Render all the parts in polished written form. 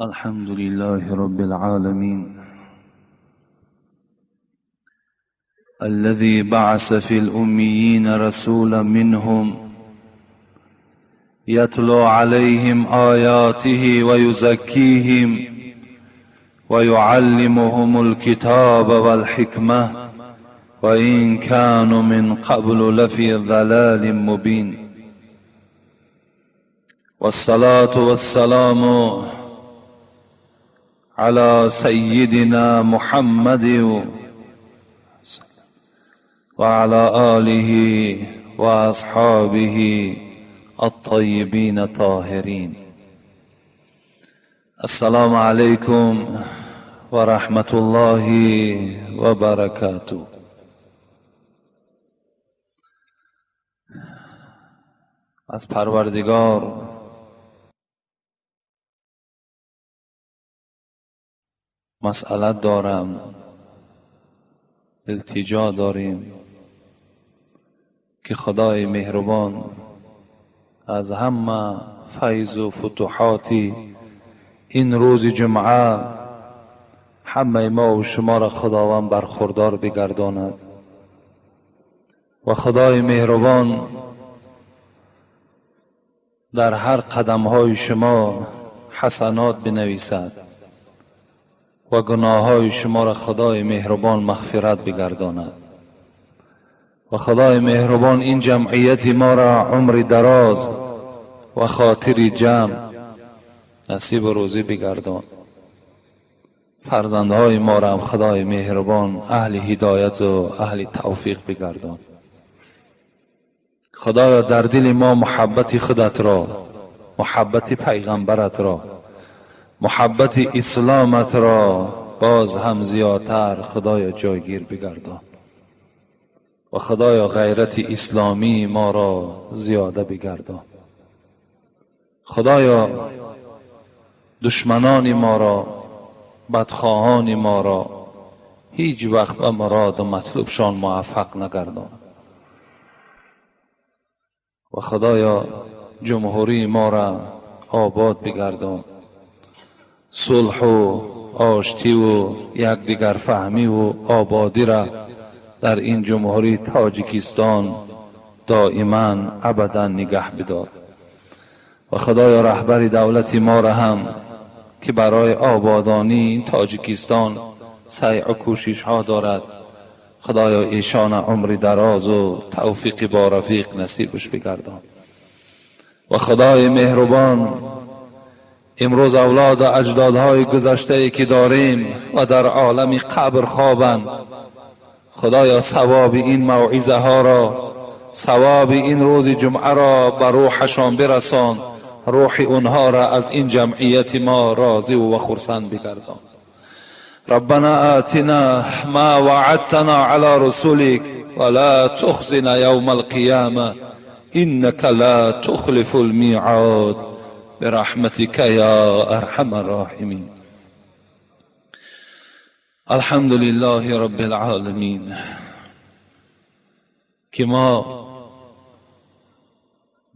الحمد لله رب العالمين الذي بعث في الأميين رسولا منهم يتلو عليهم آياته ويزكيهم ويعلمهم الكتاب والحكمة وإن كانوا من قبل لفي ضلال مبين. والصلاة والسلام على سيدنا محمد وعلى آله وأصحابه الطيبين الطاهرين. السلام عليكم ورحمة الله وبركاته. از پروردگار مسئله دارم، التجا داریم که خدای مهربان از همه فیض و فتوحات این روز جمعه همه ما و شما را خداوند برخوردار بگرداند و خدای مهربان در هر قدم های شما حسنات بنویسد و گناه های شما را خدای مهربان مغفرت بگرداند و خدای مهربان این جمعیت ما را عمر دراز و خاطر جمع نصیب و روزی بگردان. فرزندهای ما را هم خدای مهربان اهل هدایت و اهل توفیق بگردان. خدایا در دل ما محبت خودت را، محبت پیغمبرت را، محبت اسلامت را باز هم زیادتر خدایا جایگیر بگردان و خدایا غیرت اسلامی ما را زیاده بگردان. خدایا دشمنان ما را، بدخواهان ما را هیچ وقت به مراد و مطلوبشان موفق نگردان و خدایا جمهوری ما را آباد بگردان، صلح و آشتی و یکدیگر فهمی و آبادی را در این جمهوری تاجیکستان دائما ابدا نگه بدار و خدایا رهبر دولت ما را هم که برای آبادانی تاجیکستان سعی و کوشش ها دارد، خدایا ایشان عمر دراز و توفیق با رفیق نصیبش بگردان. و خدای مهربان امروز اولاد و اجدادهای گذشته که داریم و در عالم قبر خوابند، خدایا ثواب این موعظه ها را، ثواب این روز جمعه را به روحشان برسان، روح اونها را از این جمعیت ما راضی و خرسند بگردان. ربنا آتنا ما وعدتنا على رسولك ولا تخزنا يوم القيامة إنك لا تخلف الميعاد برحمتك يا أرحم الراحمين. الحمد لله رب العالمین که ما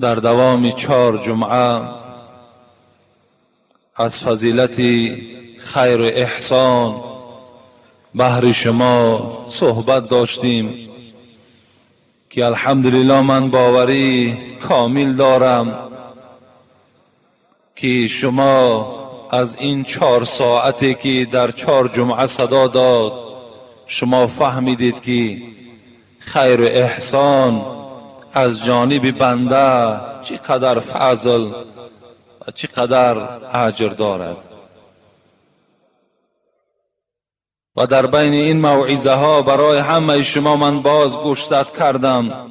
در دوام 4 جمعه از فضیلت خیر و احسان بهر شما صحبت داشتیم که الحمدلله من باوری کامل دارم که شما از این 4 ساعتی که در 4 جمعه صدا داد، شما فهمیدید که خیر و احسان از جانب بنده چقدر فضل و چقدر اجر دارد. و در بین این موعظه ها برای همه شما من باز گوشزد کردم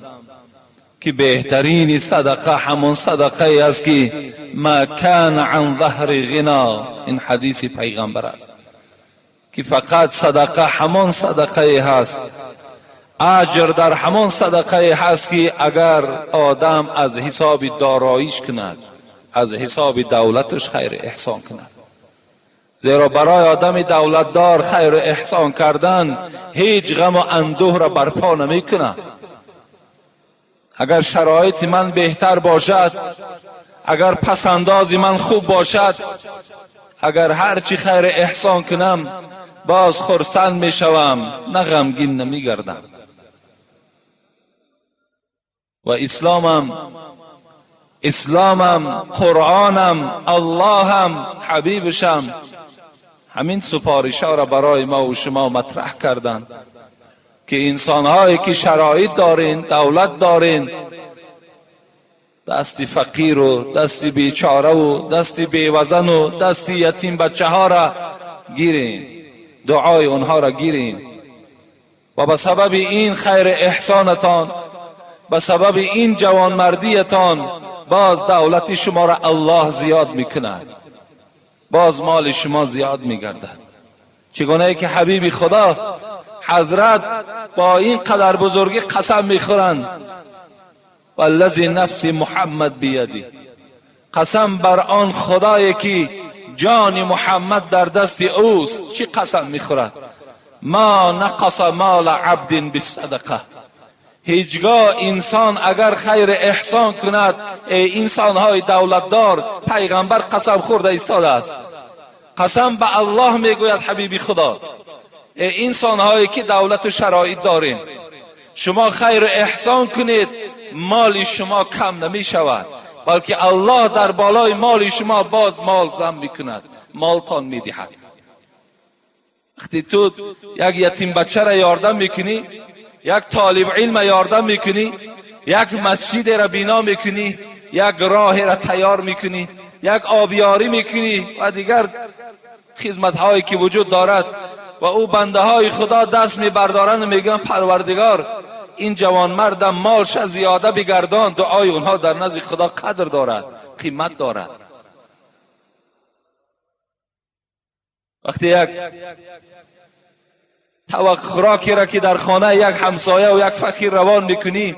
که بهترین صدقه همون صدقه است که ما کان عن ظهر غنا، این حدیث پیغمبر است که فقط صدقه همون صدقه هست، اجر در همون صدقه هست که اگر آدم از حساب داراییش کند، از حساب دولتش خیر احسان کند. زیرا برای آدم دولتدار خیر احسان کردن هیچ غم و اندوه را برپا نمی کند. اگر شرایط من بهتر باشد، اگر پسنداز من خوب باشد، اگر هرچی خیر احسان کنم باز خرسند میشوم، نه غمگین نمیگردم. و اسلامم، قرآنم، اللهم، حبیبشم همین سپارش ها را برای ما و شما مطرح کردند که انسانهایی که شرایط دارین، دولت دارین، دست فقیر و دست بیچاره و دست بیوزن و دست یتیم بچه ها را گیرین، دعای اونها را گیرین و به سبب این خیر احسانتان، به سبب این جوانمردیتان باز دولت شما را الله زیاد میکند، باز مال شما زیاد میگردد. چگونه که حبیب خدا حضرت با این قدر بزرگی قسم میخورند، والذی نفس محمد بیدی، قسم بر آن خدایی که جان محمد در دست اوست. چی قسم میخورد؟ ما نقص مال عبد بالصدقه. هیچگاه انسان اگر خیر احسان کند، ای انسانهای دولتدار، پیغمبر قسم خورده ایستاده است، قسم به الله میگوید حبیبی خدا، ای انسانهایی که دولت و شرایط دارین، شما خیر احسان کنید، مال شما کم نمی شود، بلکه الله در بالای مال شما باز مال زم میکند، مالتان میدهد. وقتی تو یک یتیم بچه را یاردم میکنی، یک طالب علم یاردم میکنی، یک مسجد را بنا میکنی، یک راه را تیار میکنی، یک آبیاری میکنی و دیگر خدمت هایی که وجود دارد، و او بنده های خدا دست میبردارند و میگن پروردگار این جوان مردم مالش زیاده بگردان. دعای اونها در نزد خدا قدر دارد، قیمت دارد. وقتی یک طبق خوراکی را که در خانه یک همسایه و یک فقیر روان میکنی،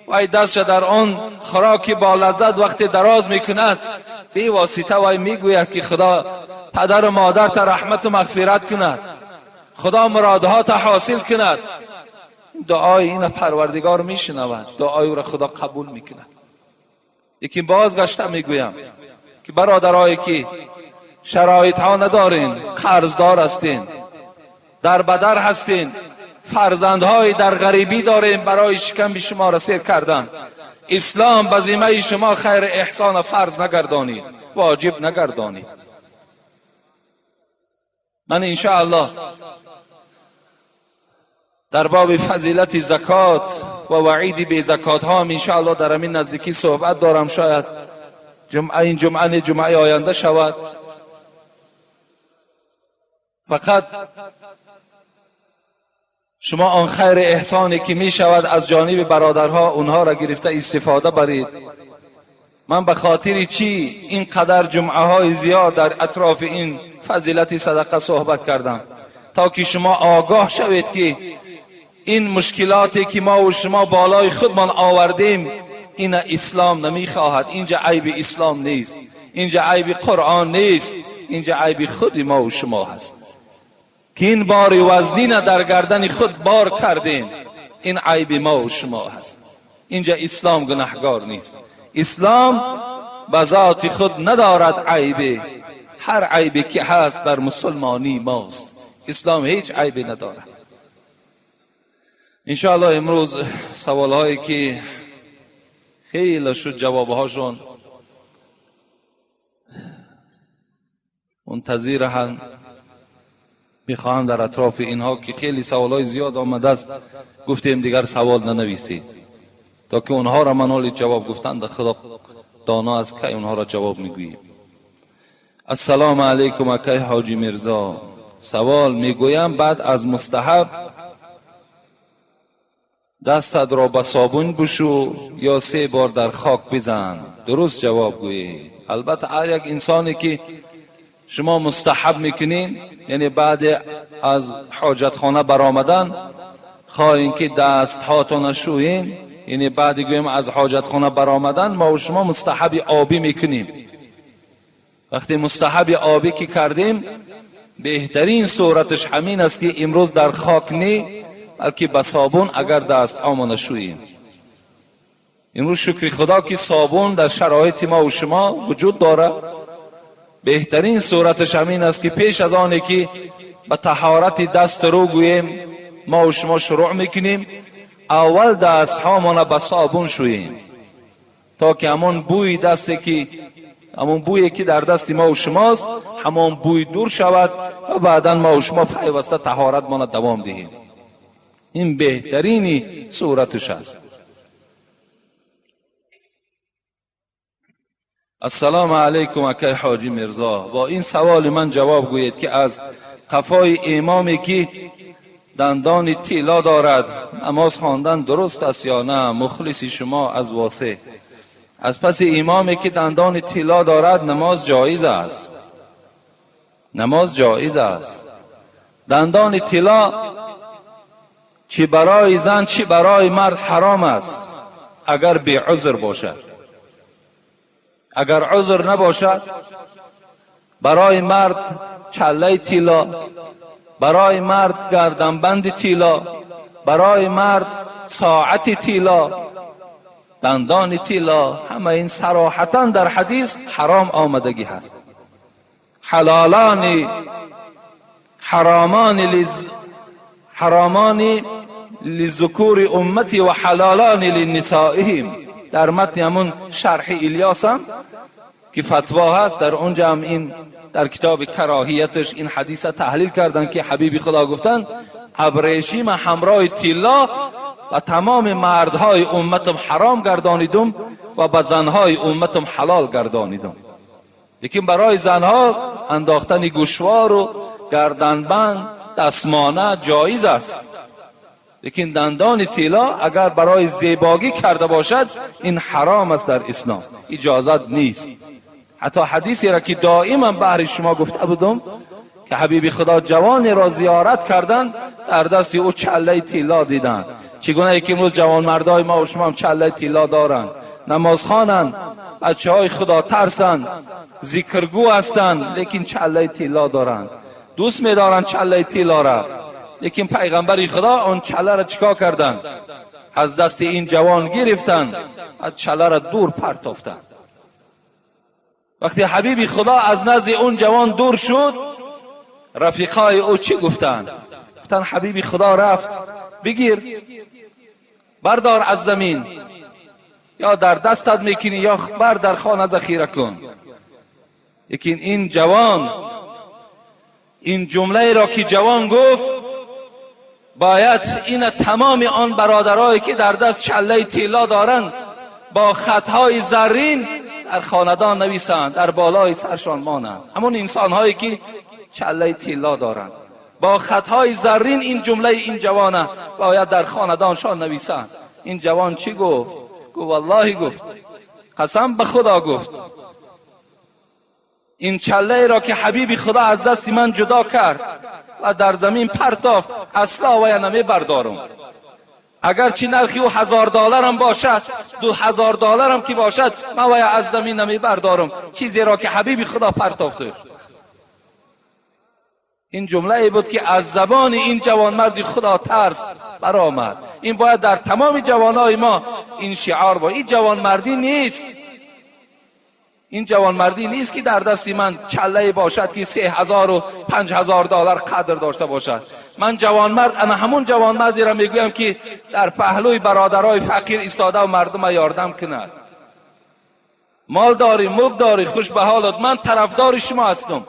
وای دستش در آن خوراکی با لذت وقتی دراز میکند، بی واسطه وای میگوید که خدا پدر و مادر تا رحمت و مغفرت کند، خدا مرادها تا حاصل کند. دعای این پروردگار میشنود، دعای او را خدا قبول میکند. یکی بازگشته میگویم که برادرایی که شرایط ها ندارین، قرضدار هستین، در بدر هستین، فرزندهای در غریبی دارین، برای شکم شما را سیر کردن، اسلام به ذمه شما خیر احسان فرض نگردانید، واجب نگردانید. من انشاءالله در باب فضیلت زکات و وعید به زکات ها هم انشاءالله در همین نزدیکی صحبت دارم، شاید جمعه این جمعه جمعه آینده شود. فقط شما آن خیر احسانی که می شود از جانب برادرها اونها را گرفته استفاده برید. من به خاطر چی اینقدر جمعه های زیاد در اطراف این فضیلت صدقه صحبت کردم؟ تا که شما آگاه شوید که این مشکلاتی که ما و شما بالای خودمان آوردیم، این اسلام نمیخواهد. اینجا عیب اسلام نیست، اینجا عیب قرآن نیست، اینجا عیب خود ما و شما هست که این بار وزنین در گردن خود بار کردیم. این عیب ما و شما هست. اینجا اسلام گناهگار نیست. اسلام به ذات خود ندارد عیبی، هر عیبی که هست در مسلمانی ماست. اسلام هیچ عیبی ندارد. انشاءالله امروز سوال هایی که خیلی شد جوابهاشون منتظر هم میخواهم در اطراف اینها که خیلی سوال های زیاد آمده است، گفتیم دیگر سوال ننویسید تا که اونها را من حال جواب گفتن در خدا دانا از که اونها را جواب میگوییم. السلام علیکم اکای حاجی میرزا، سوال میگویم بعد از مستحب دستت را به صابون بشو یا 3 بار در خاک بزن؟ درست جواب گویی. البته هر یک انسانی که شما مستحب میکنین، یعنی بعد از حاجت خانه برآمدن خواهین که دست هاتون شوین، یعنی بعد گویم از حاجت خانه برآمدن ما و شما مستحب آبی میکنیم. وقتی مستحب آبی که کردیم، بهترین صورتش همین است که امروز در خاک نی، بلکه به صابون اگر دست هامون شوییم. امروز شکر خدا که صابون در شرایط ما و شما وجود داره. بهترین صورتش همین است که پیش از آنی که به طهارت دست رو گوییم ما و شما شروع میکنیم، اول دست هامون به صابون شوییم تا که همون بوی دستی که همون بویی که در دست ما و شماست همون بوی دور شود و بعدا ما و شما پیوسته طهارت ما دوام دهیم. این بهترینی صورتش است. السلام علیکم اکی حاجی میرزا، با این سوال من جواب گویید که از قفای امامی که دندان طلا دارد نماز خواندن درست است یا نه؟ مخلص شما از واسع. از پس امامی که دندان طلا دارد نماز جایز است. نماز جایز است. دندان طلا چی برای زن چی برای مرد حرام است اگر بی عذر باشد. اگر عذر نباشد برای مرد چله طلا، برای مرد گردنبند طلا، برای مرد ساعت طلا، دندان طلا، همه این صراحتا در حدیث حرام آمدگی هست. حلالان حرامان لذکور امتی و حلالان لنسائهم. در متن همون شرح الیاس هم که فتوا هست، در اونجا هم این در کتاب کراهیتش این حدیث تحلیل کردن که حبیب خدا گفتن ابریشیم همراه طلا و تمام مردهای امتم حرام گردانیدم و به زنهای امتم حلال گردانیدم. لیکن برای زنها انداختن گوشوار و گردنبند دستمانه جایز است، لیکن دندان طلا اگر برای زیباگی کرده باشد این حرام است در اسلام، اجازت نیست. حتی حدیثی را که دائما بهر شما گفته بودم که حبیب خدا جوانی را زیارت کردن، در دست او چله طلا دیدن. چگونه که امروز جوان مردای ما و شما هم چله طلا دارند، نماز خوانند، بچه های خدا ترسند، ذکرگو هستند، لیکن چله طلا دارند، دوست می‌دارند چله طلا را. لیکن پیغمبر خدا آن چله را چیکار کردند؟ از دست این جوان گرفتند و چله را دور پرتافتند. وقتی حبیب خدا از نزد اون جوان دور شد، رفیقای او چی گفتند؟ گفتند حبیب خدا رفت، بگیر بردار از زمین، یا در دستت میکنی یا بر در خانه ذخیره کن. لیکن این جوان، این جمله را که جوان گفت، باید این تمام آن برادرایی که در دست چله طلا دارند با خطهای زرین در خاندان نویسند، در بالای سرشان مانند. همون انسانهایی که چله طلا دارند با خطهای زرین این جمله این جوانه باید در خاندانشان نویسند. این جوان چی گفت؟ گفت والله، گفت قسم به خدا، گفت این چله را که حبیب خدا از دست من جدا کرد و در زمین پرتافت اصلا وی نمی بردارم، اگرچه نرخی او $1000 هم باشد، $2000 هم که باشد، من وی از زمین نمی بردارم، چیزی را که حبیب خدا پرتافته. این جمله ای بود که از زبان این جوانمرد خدا ترس برآمد. این باید در تمام جوانای ما این شعار با. این جوانمردی نیست، این جوانمردی نیست که در دست من چله باشد که 3000 و 5000 دلار قدر داشته باشد. من جوانمرد، انا همون جوانمردی را میگویم که در پهلوی برادرای فقیر ایستاده و مردم یاردم کند. مال داری، ملک داری، خوش به حالت، من طرفدار شما هستم.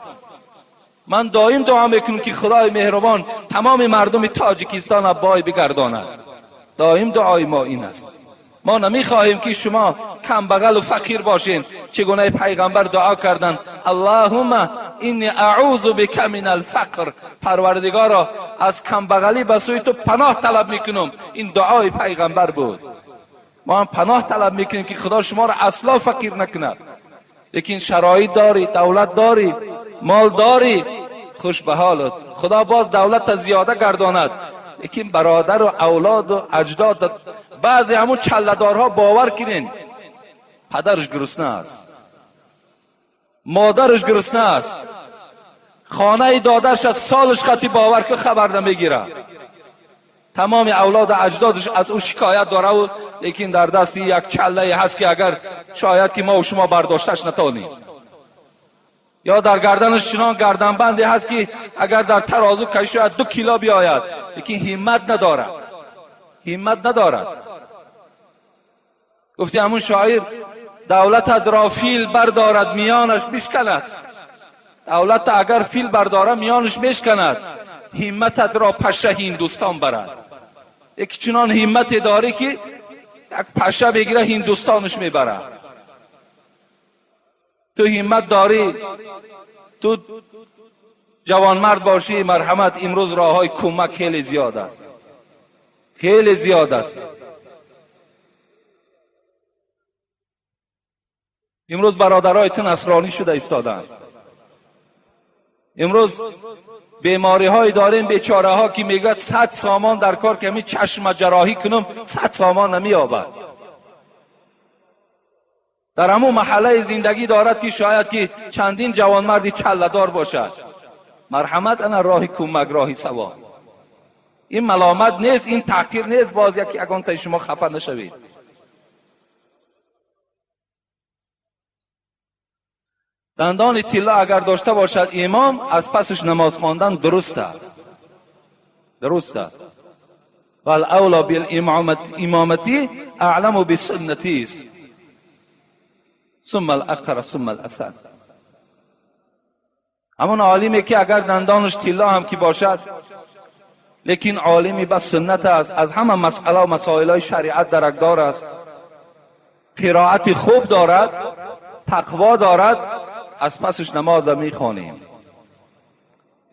من دائم دعا میکنم که خدای مهربان تمام مردم تاجیکستان را بای بگرداند. دائم دعای ما این است. ما نمیخواهیم که شما کم بغل و فقیر باشین. چگونه پیغمبر دعا کردن، اللهم انی اعوذ بک من الفقر، پروردگارا از کم بغلی به سوی تو پناه طلب میکنم. این دعای پیغمبر بود. ما هم پناه طلب میکنیم که خدا شما را اصلا فقیر نکند. لیکن شرایط داری، دولت داری، مال داری، خوش به حالت، خدا باز دولت زیاده گرداند. لیکن برادر و اولاد و اجداد، بعضی همون چله‌دارها باور کنین پدرش گرسنه است، مادرش گرسنه است، خانه دادرش از سالش خطی باور که خبر نمیگیره. تمام اولاد اجدادش از او شکایت داره و لیکن در دست یک چله هست که اگر شاید که ما و شما برداشتش نتانیم. یا در گردنش چنان گردنبندی هست که اگر در ترازو کشید 2 کیلو بیاید، لیکن همت ندارد، همت ندارد. گفتی همون شاعر دولتت را فیل بردارد میانش بشکند، دولت اگر فیل بردارد میانش بشکند، همتت را پشه هندوستان برد. یک چنان همت داری که یک پشه بگیره هندوستانش میبره. تو همت داری، تو جوانمرد باشی، مرحمت امروز راه های کمک خیلی زیاد است، خیلی زیاد است. امروز برادرای تو نصرانی شده ایستادند. امروز بیماری های داریم بیچاره ها که میگوید 100 سامان در کار که می چشم جراحی کنم 100 سامان نمییابد. در همون محله زندگی دارد که شاید که چندین جوانمردی چله باشد. مرحمت انا راه کمک، راه ثواب. این ملامت نیست، این تحقیر نیست. باز یکی اگان تا شما خفه نشوید. دندان طلا اگر داشته باشد امام، از پسش نماز خواندن درست است، درست است. والاولا بالامامتی اعلم بسنتی است، ثم الاقر ثم الاسد. همون عالمی که اگر دندانش طلا هم که باشد، لیکن عالمی به سنت است، از همه مسئله و مسائل شریعت درکدار است، قرائت خوب دارد، تقوا دارد، از پسش نماز میخوانیم.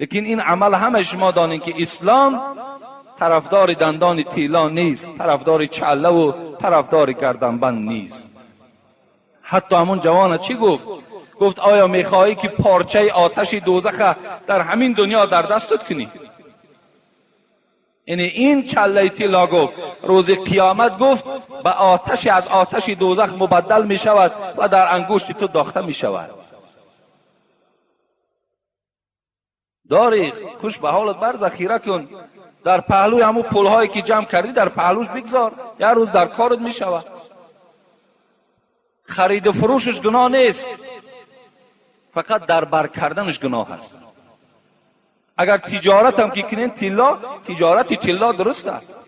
لیکن این عمل همه شما دانین که اسلام طرفدار دندان تیلا نیست، طرفدار چله و طرفدار گردنبند نیست. حتی همون جوان چی گفت؟ گفت آیا میخواهی که پارچه آتش دوزخ در همین دنیا در دستت کنی؟ یعنی این چله تیلا گفت روز قیامت گفت به آتش از آتش دوزخ مبدل میشود و در انگشت تو داخته میشود. داری خوش به حالت بر ذخیره کن، در پهلوی همون پولهایی که جمع کردی در پهلوش بگذار، یه روز در کارت میشود. خرید و فروشش گناه نیست، فقط در بر کردنش گناه است. اگر تجارت هم که کنین طلا، تجارت طلا درست است.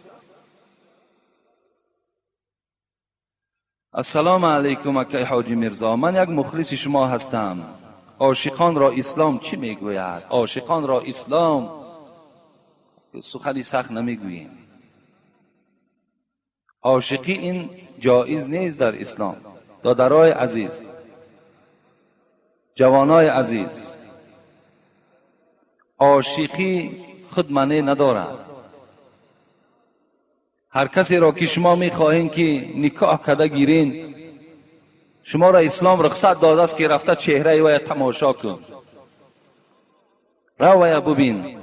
السلام علیکم اکی حاجی میرزا، من یک مخلص شما هستم. عاشقان را اسلام چی میگوید؟ عاشقان را اسلام سخنی سخت نمیگوییم. عاشقی این جایز نیست در اسلام. دادرای عزیز، جوانای عزیز، عاشقی خود معنی ندارد. هر کسی را که شما میخواهین که نکاح کده گیرین، شما را اسلام رخصت داده است که رفته چهره وی تماشا کن، رو وی ببین،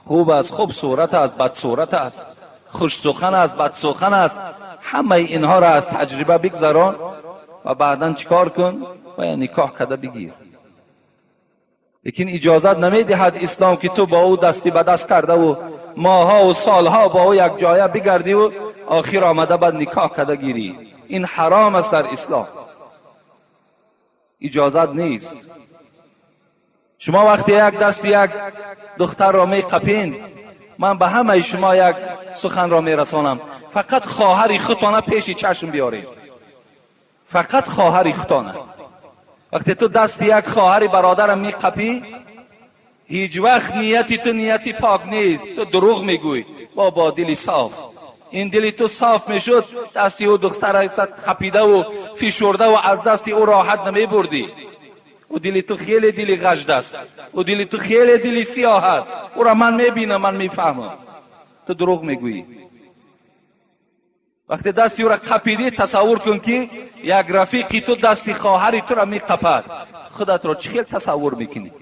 خوب است، خوب صورت است، بد صورت است، خوش سخن است، بد سخن است، همه اینها را از تجربه بگذران و بعدا چیکار کن و یا نکاح کده بگیر. لیکن اجازت نمیدهد اسلام که تو با او دستی به دست کرده و ماها و سالها با او یک جایه بگردی و آخر آمده بعد نکاح کده گیری. این حرام است در اسلام، اجازت نیست. شما وقتی یک دست یک دختر را می قپین، من به همه شما یک سخن را می رسانم، فقط خواهر خودتانه پیش چشم بیارید، فقط خواهر خودتانه. وقتی تو دست یک خواهر برادرم می قپی، هیچ وقت نیتی تو نیتی پاک نیست، تو دروغ میگوی با دلی صاف. این دلی تو صاف میشد، دستی او دختر قپیده و فشرده و از دستی او راحت نمی بردی. او دلی تو خیلی دلی غجد است، او دلی تو خیلی دلی سیاه است، او را من میبینم، من میفهمم، تو دروغ میگویی. وقتی دستی او را قپیدی، تصور کن که یک رفیقی تو دستی خواهری تو را میقپد، خودت را چه تصور میکنی؟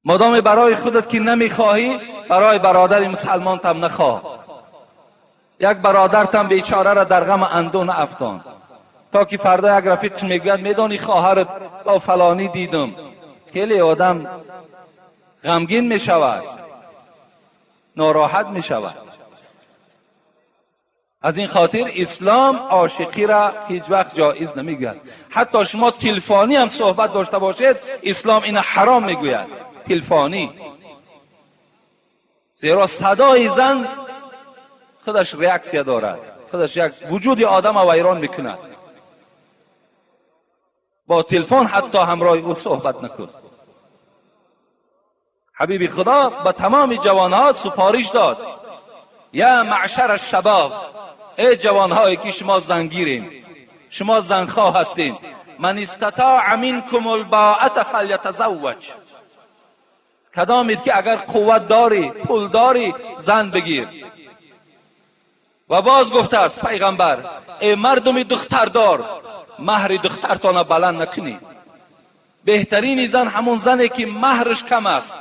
مادام برای خودت که نمیخواهی، برای برادر مسلمان تم نخواه. یک برادر تم بیچاره را در غم اندوه نافتان، تا که فردا یک رفیقش میگوید میدانی خواهرت با فلانی دیدم، خیلی آدم غمگین میشود، ناراحت میشود. از این خاطر اسلام عاشقی را هیچ وقت جایز نمیگوید. حتی شما تلفنی هم صحبت داشته باشید، اسلام این حرام میگوید. تلفنی، زیرا صدای زن خودش ریاکسیا دارد، خودش یک وجود آدم ویران میکند. با تلفن حتی همراه او صحبت نکن. حبیب خدا به تمام جوانها سپارش داد: یا معشر الشباب، ای جوانهایی که شما زنگیرین، شما زنخواه هستین، من استطاع منکم الباءة فلیتزوج. کدامید که اگر قوت داری، پول داری، زن بگیر. و باز گفته است پیغمبر: ای مردم دختردار، مهر دخترتان بلند نکنی. بهترین زن همون زنی که مهرش کم است.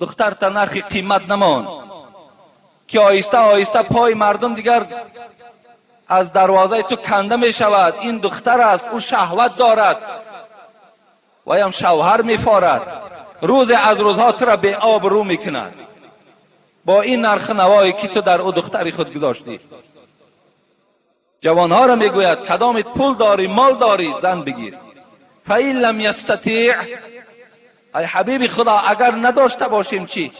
دختر تا نرخ قیمت نمان که آهسته آهسته پای مردم دیگر از دروازه تو کنده می شود. این دختر است، او شهوت دارد و هم شوهر می فارد. روز از روزها تو را به آب رو می کند با این نرخ نوایی که تو در او دختری خود گذاشتی. جوانها را میگوید کدامت پول داری، مال داری، زن بگیر. فإن لم یستطیع، ای حبیب خدا اگر نداشته باشیم چی؟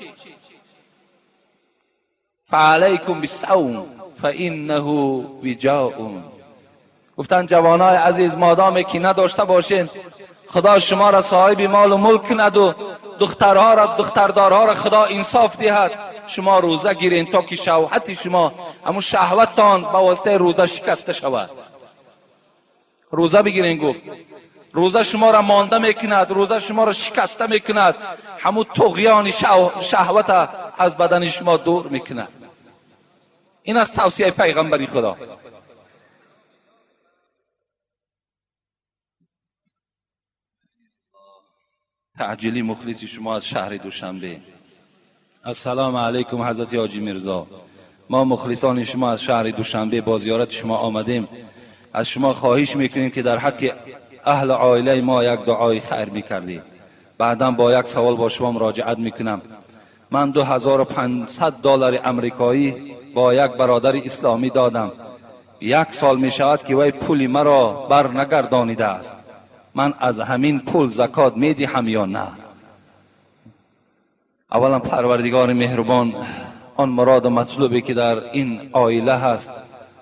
فعلیکم بالصوم فإنه وجاء. گفتن جوانای عزیز، مادامی که نداشته باشین، خدا شما را صاحب مال و ملک کند و دخترها را، دختردارها را خدا انصاف دهد، شما روزه گیرین تا که شهوت شما، همون شهوتتان به واسطه روزه شکسته شود. روزه بگیرین. گفت روزه شما را مانده میکند، روزه شما را شکسته میکند، همون طغیان شهوت از بدن شما دور میکند. این از توصیه پیغمبری خدا. تعجیلی مخلص شما از شهر دوشنبه. السلام علیکم حضرت حاجی میرزا، ما مخلصان شما از شهر دوشنبه با زیارت شما آمدیم. از شما خواهش میکنیم که در حق اهل عائله ما یک دعای خیر میکردید. بعدا با یک سوال با شما مراجعت میکنم. من 2500 دلار امریکایی با یک برادر اسلامی دادم. 1 سال میشود که وی پول مرا بر نگردانیده است. من از همین پول زکات میدهم یا نه؟ اولا پروردگار مهربان، آن مراد و مطلوبی که در این عائله هست،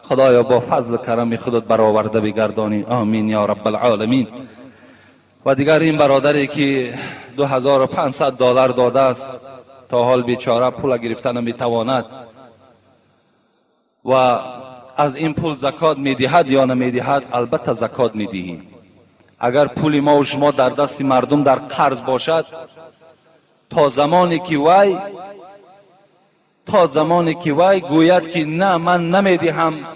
خدایا با فضل و کرم خودت برآورده بگردانی، آمین یا رب العالمین. و دیگر این برادری که 2500 دلار داده است، تا حال بیچاره پول گرفته نمیتواند و از این پول زکات میدهد یا نمیدهد؟ البته زکات میدهیم. اگر پول ما و شما در دست مردم در قرض باشد، تا زمانی که وی گوید که نه من نمیدهم،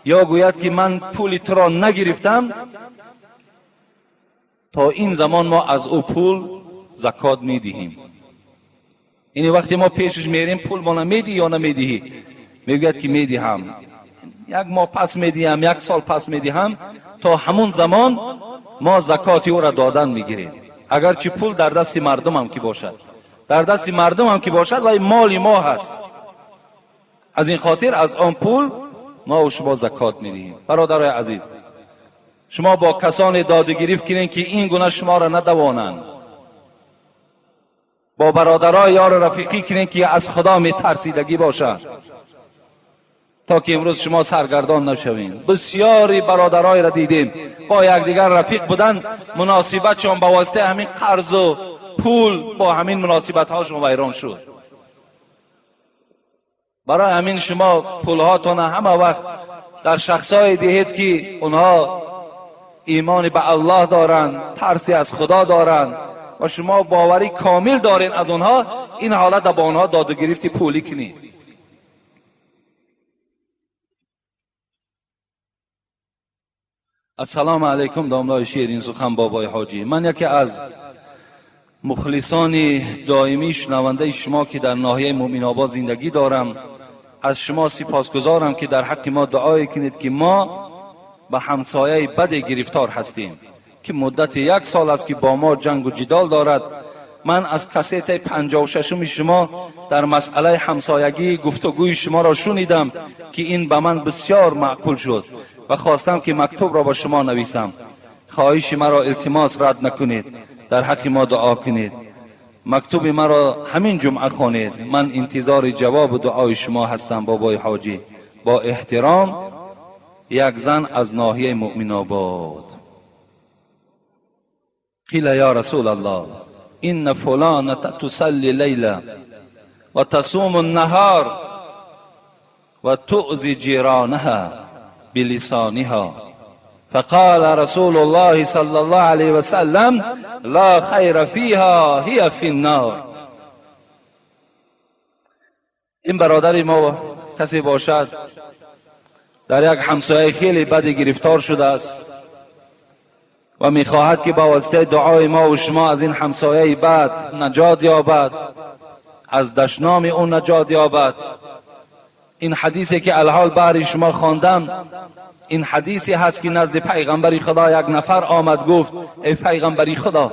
یا گوید که من پول تو را نگرفتم، تا این زمان ما از او پول زکات میدهیم. این وقتی ما پیشش میریم پول ما میدی یا نمیدهی، میگوید که میدهم، 1 ماه پس میدهم، 1 سال پس میدهم، تا همون زمان ما زکات او را دادن میگیریم. اگرچه پول در دست مردم هم که باشد، در دست مردم هم که باشد، ولی مال ما هست. از این خاطر از آن پول ما و شما زکات میدهیم. برادرای عزیز، شما با کسان داد و گرفت کنین که این گونه شما را ندوانند. با برادرای یار رفیقی کنین که از خدا میترسیدگی باشند، تا که امروز شما سرگردان نشوین. بسیاری برادرای را دیدیم با یکدیگر رفیق بودن، مناسبتشان با واسطه همین قرض و پول با همین مناسبت هاشون ویران شد. برای همین شما پولهاتون همه وقت در شخصای دهید که اونها ایمان به الله دارند، ترسی از خدا دارند و شما باوری کامل دارین از اونها. این حالت با اونها داد و گرفتی پولی کنید. السلام علیکم داملای شیرین سخن بابای حاجی. من یکی از مخلصان دائمی شنونده شما که در ناحیه مؤمن آباد زندگی دارم، از شما سپاسگزارم که در حق ما دعای کنید که ما به همسایه بد گرفتار هستیم که مدت 1 سال است که با ما جنگ و جدال دارد من از کسیت 56 شما در مسئله همسایگی گفتگوی شما را شنیدم که این به من بسیار معقول شد و خواستم که مکتوب را با شما نویسم. خواهش مرا التماس رد نکنید، در حق ما دعا کنید. مکتوب مرا همین جمعه خوانید. من انتظار جواب دعای شما هستم بابای حاجی. با احترام، یک زن از ناحیه مؤمن آباد. قیل یا رسول الله ان فلانة تصلی لیلا و تصوم النهار و تؤذی جیرانها بلسانها فقال رسول الله صلی الله علیه وسلم لا خیر فیها هی فی النار. این برادر ما کسی باشد در یک همسایه خیلی بدی گرفتار شده است و میخواهد که با واسطه دعای ما و شما از این همسایه بد نجات یابد، از دشنام او نجات یابد. این حدیثی که الحال برای شما خواندم، این حدیثی هست که نزد پیغمبر خدا یک نفر آمد گفت ای پیغمبر خدا،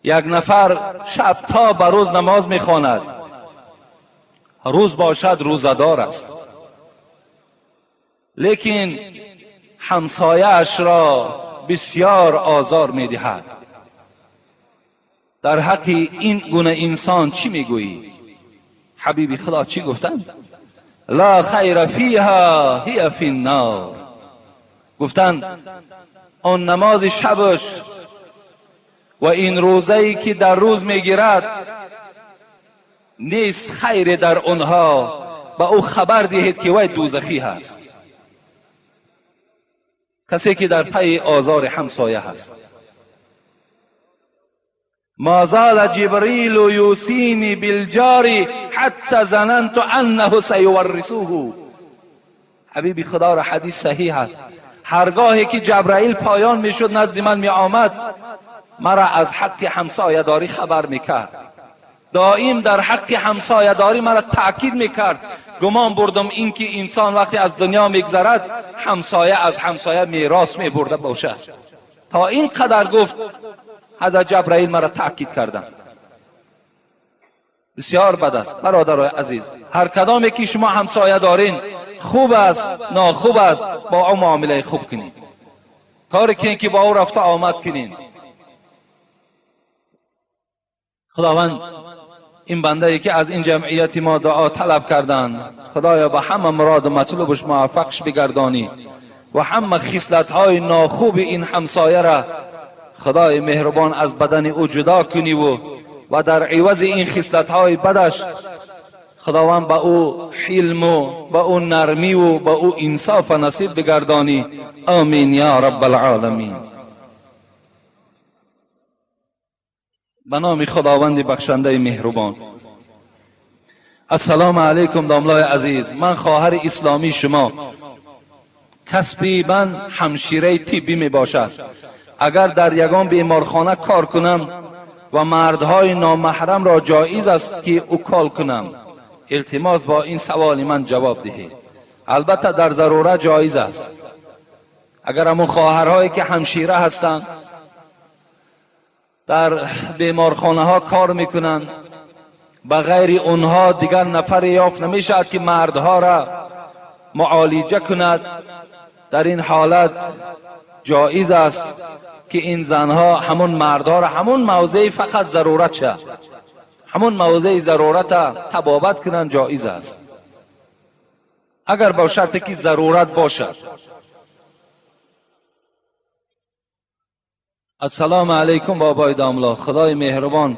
یک نفر شب تا به روز نماز میخواند، روز باشد روزه‌دار است، لیکن همسایه‌اش را بسیار آزار میدهد. در حق این گونه انسان چی میگویی؟ حبیب خدا چی گفتند؟ لا خیر فیها هی فی النار. گفتند آن نماز شبش و این روزه‌ای که در روز میگیرد نیست خیر در آنها، به او خبر دهید که وی دوزخی هست. کسی که در پی آزار همسایه هست. ما زال جبریل یوصینی بالجار حتی ظننت انه سیورثه. حبیبی خدا را حدیث صحیح است. هرگاهی که جبرائیل پایان میشد نزد من می آمد، مرا از حق همسایه داری خبر میکرد. دائم در حق همسایه داری مرا تاکید میکرد. گمان بردم اینکه انسان وقتی از دنیا میگذرد همسایه از همسایه میراث میبرده باشد. تا این قدر گفت حضرت جبرائیل مرا تاکید کردن. بسیار بد است برادرای عزیز. هر کدامی که شما همسایه دارین، خوب است ناخوب است، با او معامله خوب کنین، کاری کنین که با او رفته آمد کنین. خداوند این بنده ای که از این جمعیت ما دعا طلب کردن، خدایا به همه مراد و مطلوبش موفقش بگردانی و همه خصلت های ناخوب این همسایه را خدای مهربان از بدن او جدا کنی و در عوض این خصلت های بدش خداوند به او حلم و به او نرمی و به او انصاف نصیب بگردانی. آمین یا رب العالمین. به نام خداوند بخشنده مهربان. السلام علیکم داملای عزیز، من خواهر اسلامی شما، کسبی من همشیره طبی می باشد. اگر در یگان بیمارخانه کار کنم و مردهای نامحرم را جایز است که اکال کنم؟ التماس با این سوال من جواب دهید. البته در ضروره جایز است. اگر همون خواهرهایی که همشیره هستند در بیمارخانه ها کار میکنند، به غیر اونها دیگر نفر یافت نمیشد که مردها را معالجه کند، در این حالت جایز است که این زنها همون مردها را همون موضع فقط ضرورت شد، همون موضع ضرورت طبابت کنند، جایز است، اگر با شرط که ضرورت باشد. السلام علیکم بابای داملا، خدای مهربان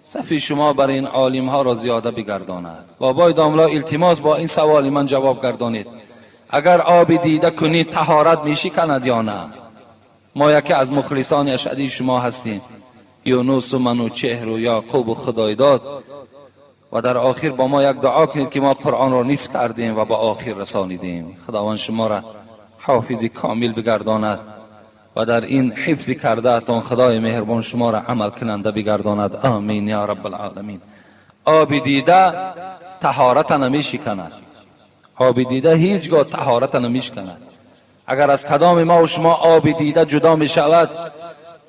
صفی شما بر این عالم ها را زیاده بگرداند. بابای داملا التماس با این سوال من جواب گردانید. اگر آب دیده کنید طهارت میشکند یا نه؟ ما یکی از مخلصان اشدی شما هستیم، یونس و منوچهر و یعقوب و خدایداد، و در آخر با ما یک دعا کنید که ما قرآن را نیست کردیم و با آخر رسانیدیم. خداوند شما را حافظ کامل بگرداند و در این حفظ کرده تان خدای مهربان شما را عمل کننده بگرداند. آمین یا رب العالمین. آب دیده طهارت نمیشکند. آب دیده هیچگاه طهارت نمیشکند. اگر از کدام ما و شما آب دیده جدا می شود،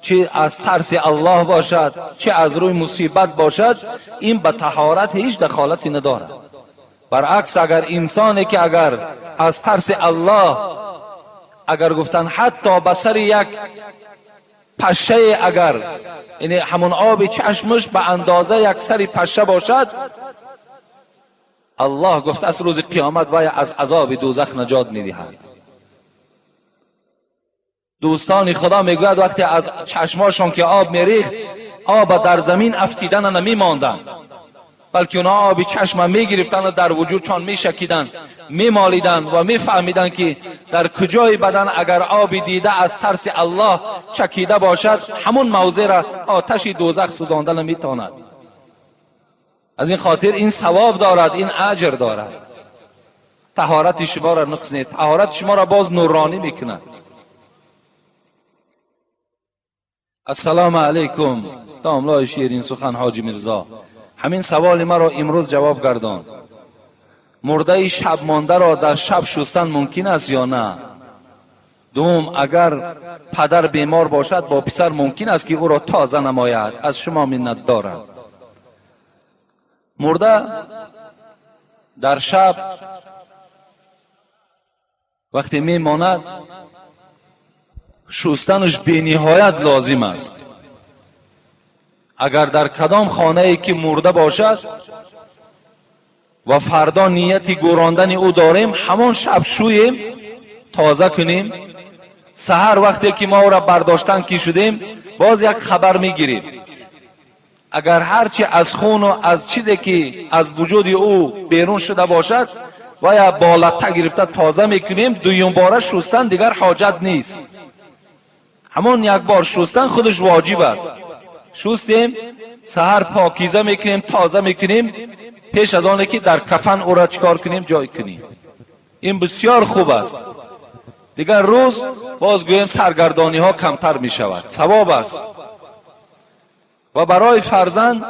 چه از ترس الله باشد، چه از روی مصیبت باشد، این به طهارت هیچ دخالتی ندارد. برعکس اگر انسانی که اگر از ترس الله، اگر گفتن حتی به سر یک پشه، اگر یعنی همون آب چشمش به اندازه یک سر پشه باشد، الله گفت از روز قیامت وی از عذاب دوزخ نجات میدهد. دوستان خدا میگوید وقتی از چشماشون که آب میریخت، آب در زمین افتیدن نمیماندن، بلکه اونا آب چشم میگرفتن و در وجودشان میشکیدن، میمالیدن و میفهمیدن که در کجای بدن اگر آب دیده از ترس الله چکیده باشد، همون موضع را آتش دوزخ سوزانده نمیتواند. از این خاطر این ثواب دارد، این اجر دارد. طهارت شما را نقص نیست، طهارت شما را باز نورانی میکند. السلام علیکم داملای شیرین سخن حاجی میرزا، همین سوال مرا امروز جواب گردان. مرده شب مانده را در شب شستن ممکن است یا نه؟ دوم، اگر پدر بیمار باشد با پسر ممکن است که او را تازه نماید؟ از شما منت دارم. مرده در شب وقتی میماند، شستنش بینهایت لازم است. اگر در کدام خانه ای که مرده باشد و فردا نیت گوراندن او داریم، همان شب شویم، تازه کنیم. سحر وقتی که ما او را برداشتن کی شدیم، باز یک خبر میگیریم. اگر هرچی از خون و از چیزی که از وجود او بیرون شده باشد و یا با لطه گرفته تازه میکنیم، دویم باره شستن دیگر حاجت نیست. همون یک بار شستن خودش واجب است. شستیم، سحر پاکیزه میکنیم، تازه میکنیم، پیش از آنه که در کفن او را چکار کنیم، جای کنیم. این بسیار خوب است. دیگر روز باز گویم سرگردانی ها کمتر می شود، ثواب است. و برای فرزند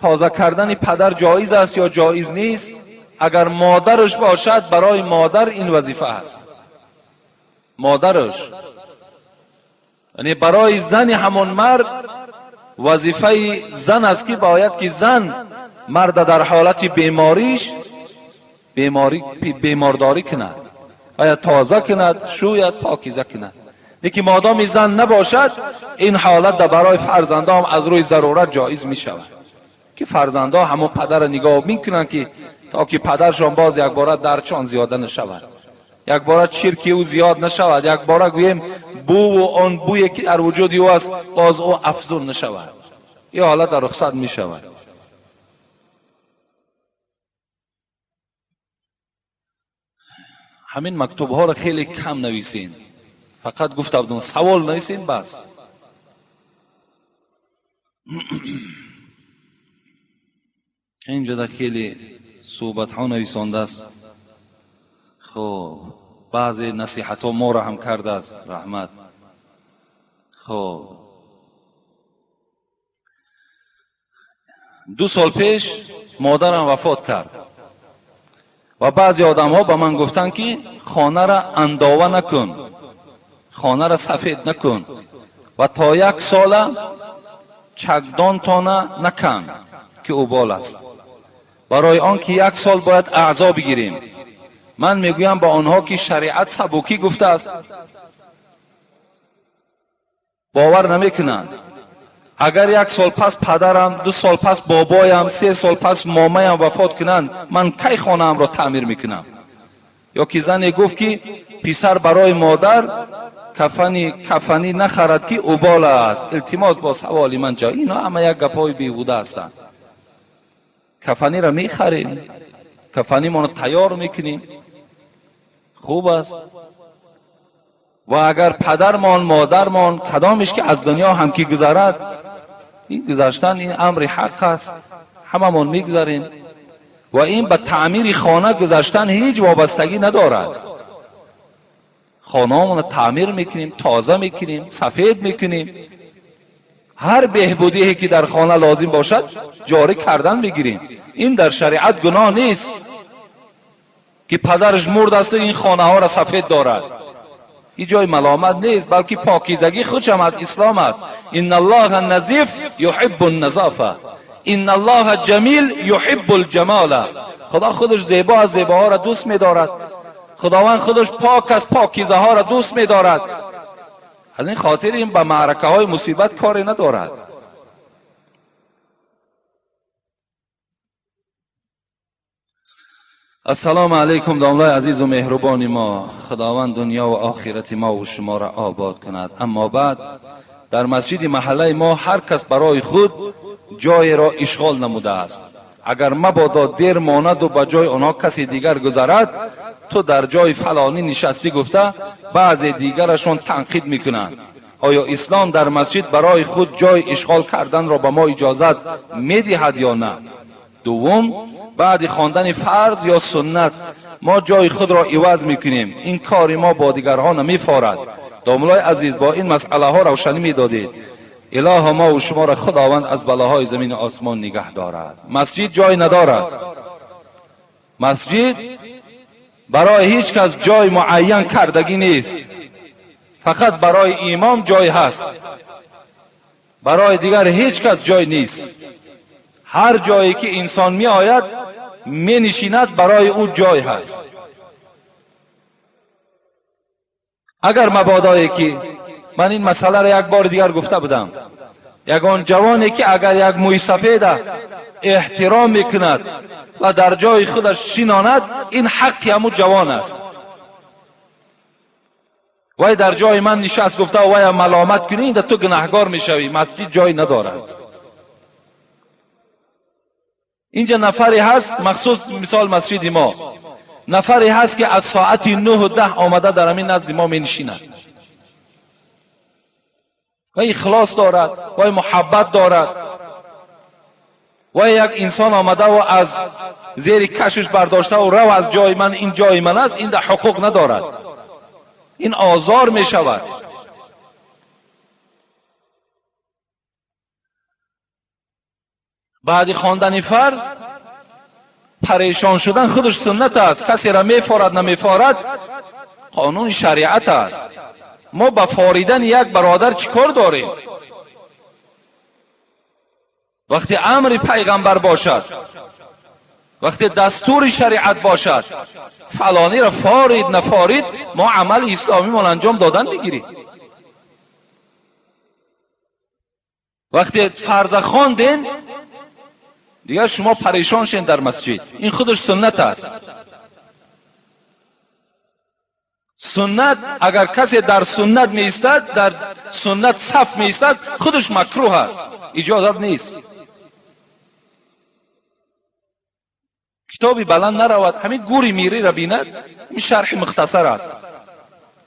تازه کردن پدر جایز است یا جایز نیست؟ اگر مادرش باشد، برای مادر این وظیفه است. مادرش، یعنی برای زن همون مرد وظیفه زن است که باید که زن مرد در حالت بیماریش بیمارداری کند، باید تازه کند، شوید، پاکیزه کند. لیکن مادام زن نباشد، این حالت در برای فرزندان از روی ضرورت جایز می شود که فرزندان همون پدر نگاه میکنند که تا که پدرشان باز یک باره درچان زیاده نشود، یک باره چرکی او زیاد نشود، یک باره گوییم بو و آن بوی که در وجود او است باز او افزون نشود. این حالت در رخصت می شود. همین مکتوب ها را خیلی کم نویسین، فقط گفته بودم سوال نویسین بس. اینجا در خیلی صحبت ها نویسانده است. خب بعضی نصیحت ها ما را هم کرده است، رحمت. خب 2 سال پیش مادرم وفات کرد و بعضی آدم ها به من گفتن که خانه را انداوه نکن، خانه را سفید نکن و تا 1 سال چکدان تانه نکن که اوبال است، برای آن که 1 سال باید اعضا بگیریم. من میگویم با آنها که شریعت سبکی گفته است، باور نمیکنند. اگر 1 سال پس پدرم، 2 سال پس بابایم، 3 سال پس مامایم وفات کنند، من کی خانه‌ام را تعمیر میکنم؟ یا که زنی گفت که پسر برای مادر کفنی نخرد که اوبال است. التماس با سوال من جا. اینا همه یک گپای بیهوده هستند. کفنی را میخریم، کفنی ما را تیار میکنیم، خوب است. و اگر پدرمان، مادرمان، کدامش که از دنیا هم که گذرد، این گذشتن این امر حق است، هممون میگذریم. و این به تعمیر خانه گذشتن هیچ وابستگی ندارد. خانه رو تعمیر میکنیم، تازه میکنیم، سفید میکنیم، هر بهبودی که در خانه لازم باشد جاری کردن میگیریم. این در شریعت گناه نیست که پدرش مرد است این خانه ها را سفید دارد. این جای ملامت نیست، بلکه پاکیزگی خودش هم از اسلام است. ان الله نظیف یحب النظافه، ان الله جمیل یحب الجمال. خدا خودش زیبا از زیباها را دوست می‌دارد، خداوند خودش پاک از پاکیزه ها را دوست می‌دارد. از این خاطر این به معرکه های مصیبت کاری ندارد. السلام علیکم داملای عزیز و مهربان ما، خداوند دنیا و آخرت ما و شما را آباد کند. اما بعد، در مسجد محله ما هر کس برای خود جای را اشغال نموده است. اگر مبادا دیر ماند و به جای آنها کسی دیگر گذرد، تو در جای فلانی نشستی گفته بعضی دیگرشان تنقید میکنند. آیا اسلام در مسجد برای خود جای اشغال کردن را به ما اجازت میدهد یا نه؟ دوم، بعد خواندن فرض یا سنت ما جای خود را عوض میکنیم، این کار ما با دیگرها نمیفارد. داملای عزیز، با این مسئله ها روشنی میدادید. اله ما و شما را خداوند از بلاهای زمین آسمان نگه دارد. مسجد جای ندارد. مسجد برای هیچ کس جای معین کردگی نیست، فقط برای امام جای هست، برای دیگر هیچ کس جای نیست. هر جایی که انسان می آید می نشیند، برای او جای هست. اگر مبادایی که من این مسئله را یک بار دیگر گفته بودم، یگان جوانی که اگر یک موی سفید احترام میکند و در جای خودش شیناند، این حق همون جوان است. وای در جای من نشست گفته وای ملامت کنی، این تو گناهگار میشوی. مسجد جای ندارد. اینجا نفری هست، مخصوص مثال مسجد ما، نفری هست که از ساعت 9 و 10 آمده در همین نزد ما می نشیند و اخلاص دارد و محبت دارد و یک انسان آمده و از زیر کشش برداشته و رو از جای من، این جای من است، این در حقوق ندارد، این آزار می شود. بعد خواندن فرض پریشان شدن خودش سنت است. کسی را میفارد نمیفارد قانون شریعت است. ما با فاریدن یک برادر چیکار داریم؟ وقتی امر پیغمبر باشد، وقتی دستور شریعت باشد، فلانی را فارید نفارید، ما عمل اسلامی ما انجام دادن میگیریم. وقتی فرض خواندین دیگر شما پریشان شین در مسجد، این خودش سنت است. سنت اگر کسی در سنت می ایستد، در سنت صف می ایستد، خودش مکروه است، اجازت نیست. کتابی بلند نرود، همین گوری میری را بیند، این شرح مختصر است.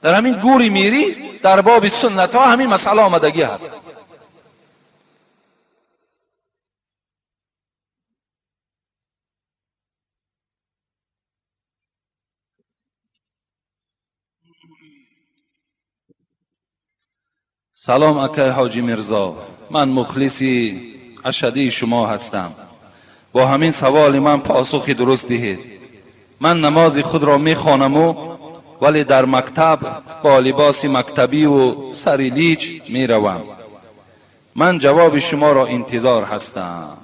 در همین گوری میری در باب سنت ها همین مسئله آمدگی هست. سلام اکای حاجی میرزا، من مخلصی اشدی شما هستم. با همین سوال من پاسخی درست دهید. من نماز خود را میخوانم و ولی در مکتب با لباس مکتبی و سری لیچ میروم. من جواب شما را انتظار هستم.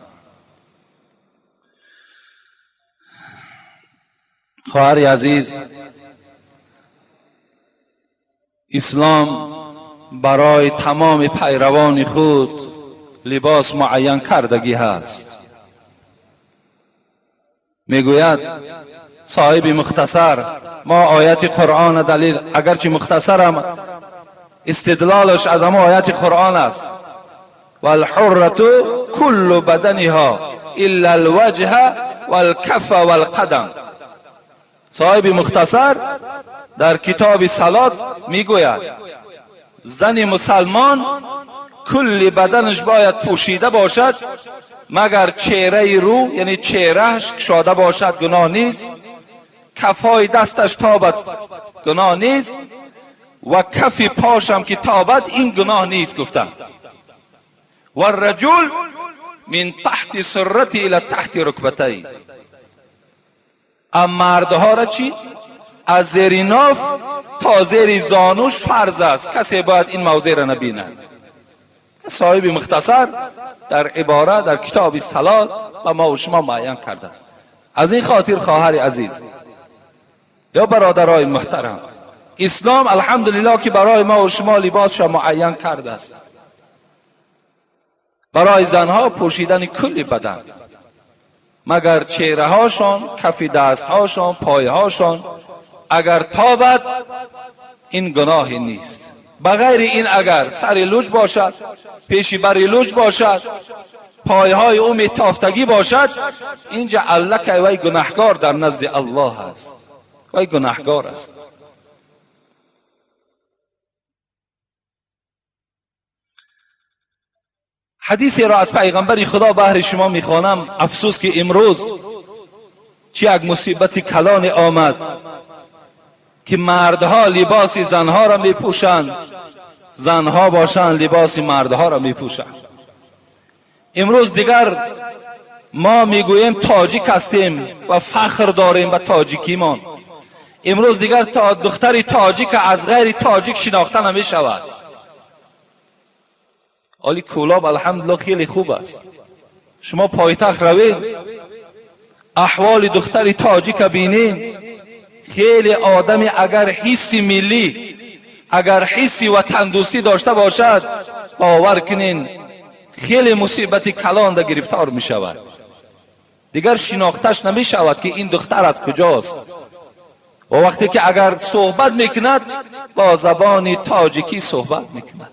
خواهر عزیز، اسلام برای تمام پیروان خود لباس معین کردگی هست. میگوید صاحب مختصر، ما آیت قرآن دلیل، اگرچه مختصرم استدلالش از همه آیت قرآن است. والحرة کل بدنها الا الوجه والکف والقدم. صاحب مختصر در کتاب صلات میگوید زن مسلمان کل بدنش باید پوشیده باشد مگر چهره رو، یعنی چهرهش کشاده باشد گناه نیست، کفای دستش تابد گناه نیست و کف پاشم که تابد این گناه نیست گفتن. و الرجل من تحت سرتی الى تحت رکبتی. اما مردها را چی؟ از زیر ناف تا زیر زانوش فرض است. کسی باید این موضع را نبیند. صاحب مختصر در عباره در کتاب صلات و ما و شما معین کرده. از این خاطر خواهر عزیز یا برادرای محترم، اسلام الحمدلله که برای ما و شما لباسش معین کرده است. برای زنها پوشیدن کل بدن، مگر چهره هاشان، کف دست هاشان، پای هاشان اگر تابد این گناهی نیست. بغیر این اگر سر لوچ باشد، پیشی بر لوچ باشد، پایهای او میتافتگی باشد، اینجا الله وی گناهکار در نزد الله است، وی گناهکار است. حدیثی را از پیغمبر خدا بهر شما میخوانم. افسوس که امروز چه یک مصیبت کلان آمد که مردها لباس زنها را میپوشند، زنها باشند لباس مردها را میپوشند. امروز دیگر ما میگوییم تاجیک هستیم و فخر داریم به تاجیکیمان. امروز دیگر تا دختر تاجیک از غیر تاجیک شناخته نمیشود. آلی کولاب الحمدلله خیلی خوب است. شما پایتخت روید، احوال دختر تاجیک بینید، خیلی آدمی اگر حس ملی، اگر حسی وطن دوستی داشته باشد، باور کنین خیلی مصیبت کلان در گرفتار می شود. دیگر شناختش نمی شود که این دختر از کجاست. و وقتی که اگر صحبت میکند با زبان تاجیکی صحبت میکند.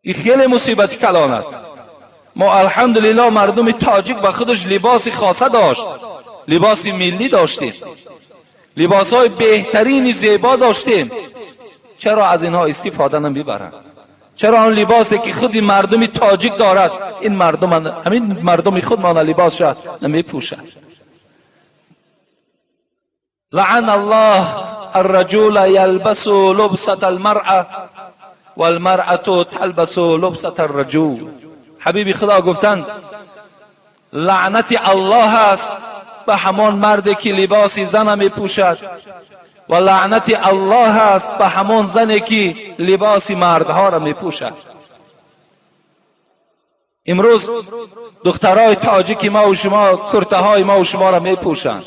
این خیلی مصیبت کلان است. ما الحمدلله مردم تاجیک به خودش لباس خاصه داشت، لباس ملی داشتیم، لباس های بهترین زیبا داشتیم. چرا از اینها استفاده نمیبرند؟ چرا آن لباسی که خود مردم تاجیک دارد، این مردم، همین مردم خودمان لباس شد نمیپوشند؟ لعن الله الرجل یلبس لبسة المرأة والمرأة تلبس لبسة الرجل. حبیب خدا گفتند لعنت الله است به همان مردی که لباس زن میپوشد و لعنت الله است به همان زنی که لباس مردها را میپوشد. امروز دخترای تاجیک ما و شما کرته های ما و شما را میپوشند،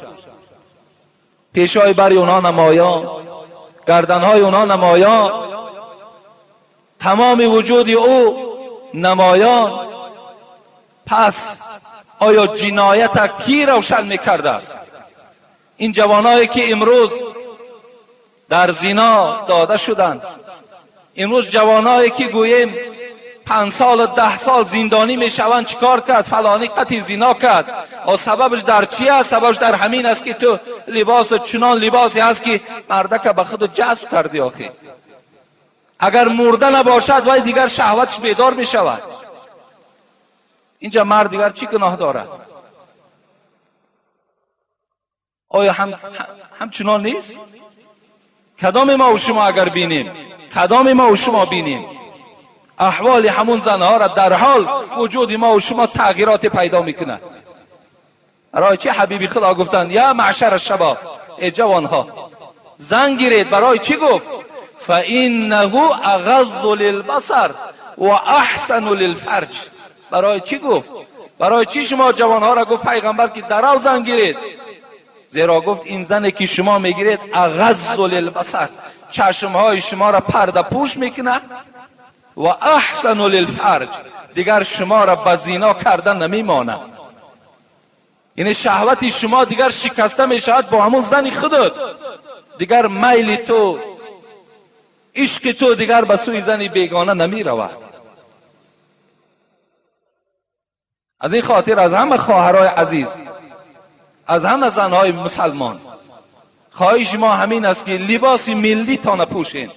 پیشای بر اونها نمایان، گردنهای اونها نمایان، تمام وجود او نمایان. پس آیا جنایت کی روشن میکرده است؟ این جوانایی که امروز در زنا داده شدند، امروز جوانایی که گوییم 5 سال و 10 سال زندانی میشوند، چیکار کرد؟ فلانی قطع زنا کرد. و سببش در چی است؟ سببش در همین است که تو لباس چنان لباسی هست که مردک به خود جذب کردی. آخه اگر مرده نباشد وای دیگر شهوتش بیدار میشود. اینجا مرد دیگر چی گناه دارد؟ آیا همچنان نیست؟ کدام ما و شما اگر بینیم، کدام ما و شما بینیم احوال همون زنها را، در حال وجود ما و شما تغییرات پیدا میکنه. برای چه حبیبی خدا گفتند یا معشر الشباب، ای جوانها زن گیرید؟ برای چی گفت؟ فانه اغض للبصر و احسن للفرج. برای چی گفت؟ برای چی شما جوانها را گفت پیغمبر که درو زن گیرید؟ زیرا گفت این زنی که شما میگیرید اغض للبصر، چشمهای شما را پرده پوش میکنه، و احسن للفرج، دیگر شما را به زینا کردن نمیمانه. یعنی شهوت شما دیگر شکسته میشود با همون زن خودت، دیگر میل تو، عشق تو دیگر به سوی زن بیگانه نمی رود. از این خاطر از همه خواهرای عزیز، از همه زنهای مسلمان خواهش ما همین است که لباس ملی تا نپوشین.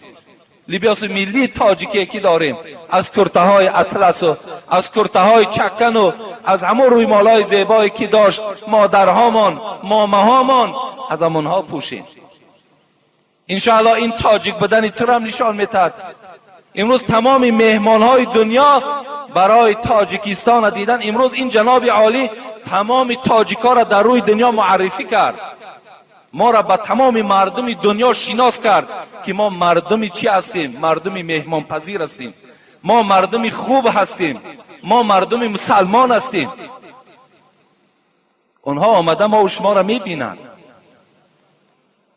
لباس ملی تاجیکی که داریم، از کرته های اطلس و از کرته های چکن و از همون رویمالای زیبایی که داشت مادرهامان، ماماهامان، از همونها پوشین. انشاءالله این تاجیک بدن تو را هم نشان میتد. امروز تمام مهمانهای دنیا برای تاجیکستان دیدن. امروز این جناب عالی تمام تاجیکا را در روی دنیا معرفی کرد. ما را به تمام مردم دنیا شناس کرد که ما مردم چی هستیم؟ مردم مهمان پذیر هستیم، ما مردم خوب هستیم، ما مردم مسلمان هستیم. اونها آمده ما و شما را میبینند،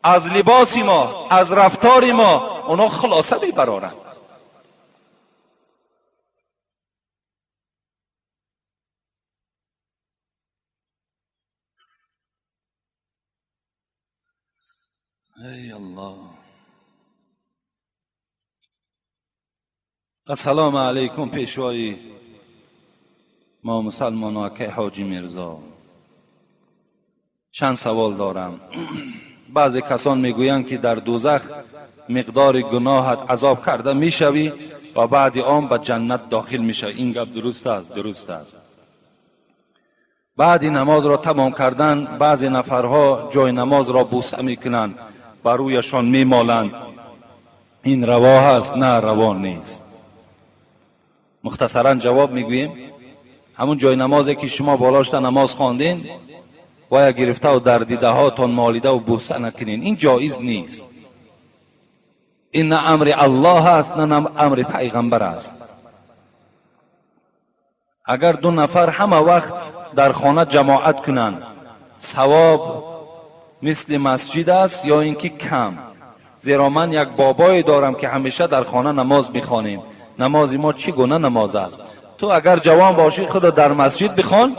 از لباس ما، از رفتار ما اونها خلاصه میبرارند. ای الله. السلام علیکم پیشوای ما مسلمان ها که حاجی میرزا. چند سوال دارم. بعضی کسان میگویند که در دوزخ مقدار گناهت عذاب کرده میشوی و بعد آن به جنت داخل میشوی. این گپ درست است؟ درست است. بعد نماز را تمام کردن بعضی نفرها جای نماز را بوسه میکنند، بر رویشان میمالند. این روا هست؟ نه، روا نیست. مختصرا جواب میگوییم. همون جای نمازی که شما بالاش نماز خواندین باید گرفته و در دیده هاتون مالیده و بوسه نکنین. این جایز نیست. این نه امر الله است نه امر پیغمبر است. اگر دو نفر همه وقت در خانه جماعت کنند ثواب مثل مسجد است یا اینکه کم؟ زیرا من یک بابایی دارم که همیشه در خانه نماز میخوانیم. نماز ما چگونه نماز است؟ تو اگر جوان باشی خود در مسجد بخوان،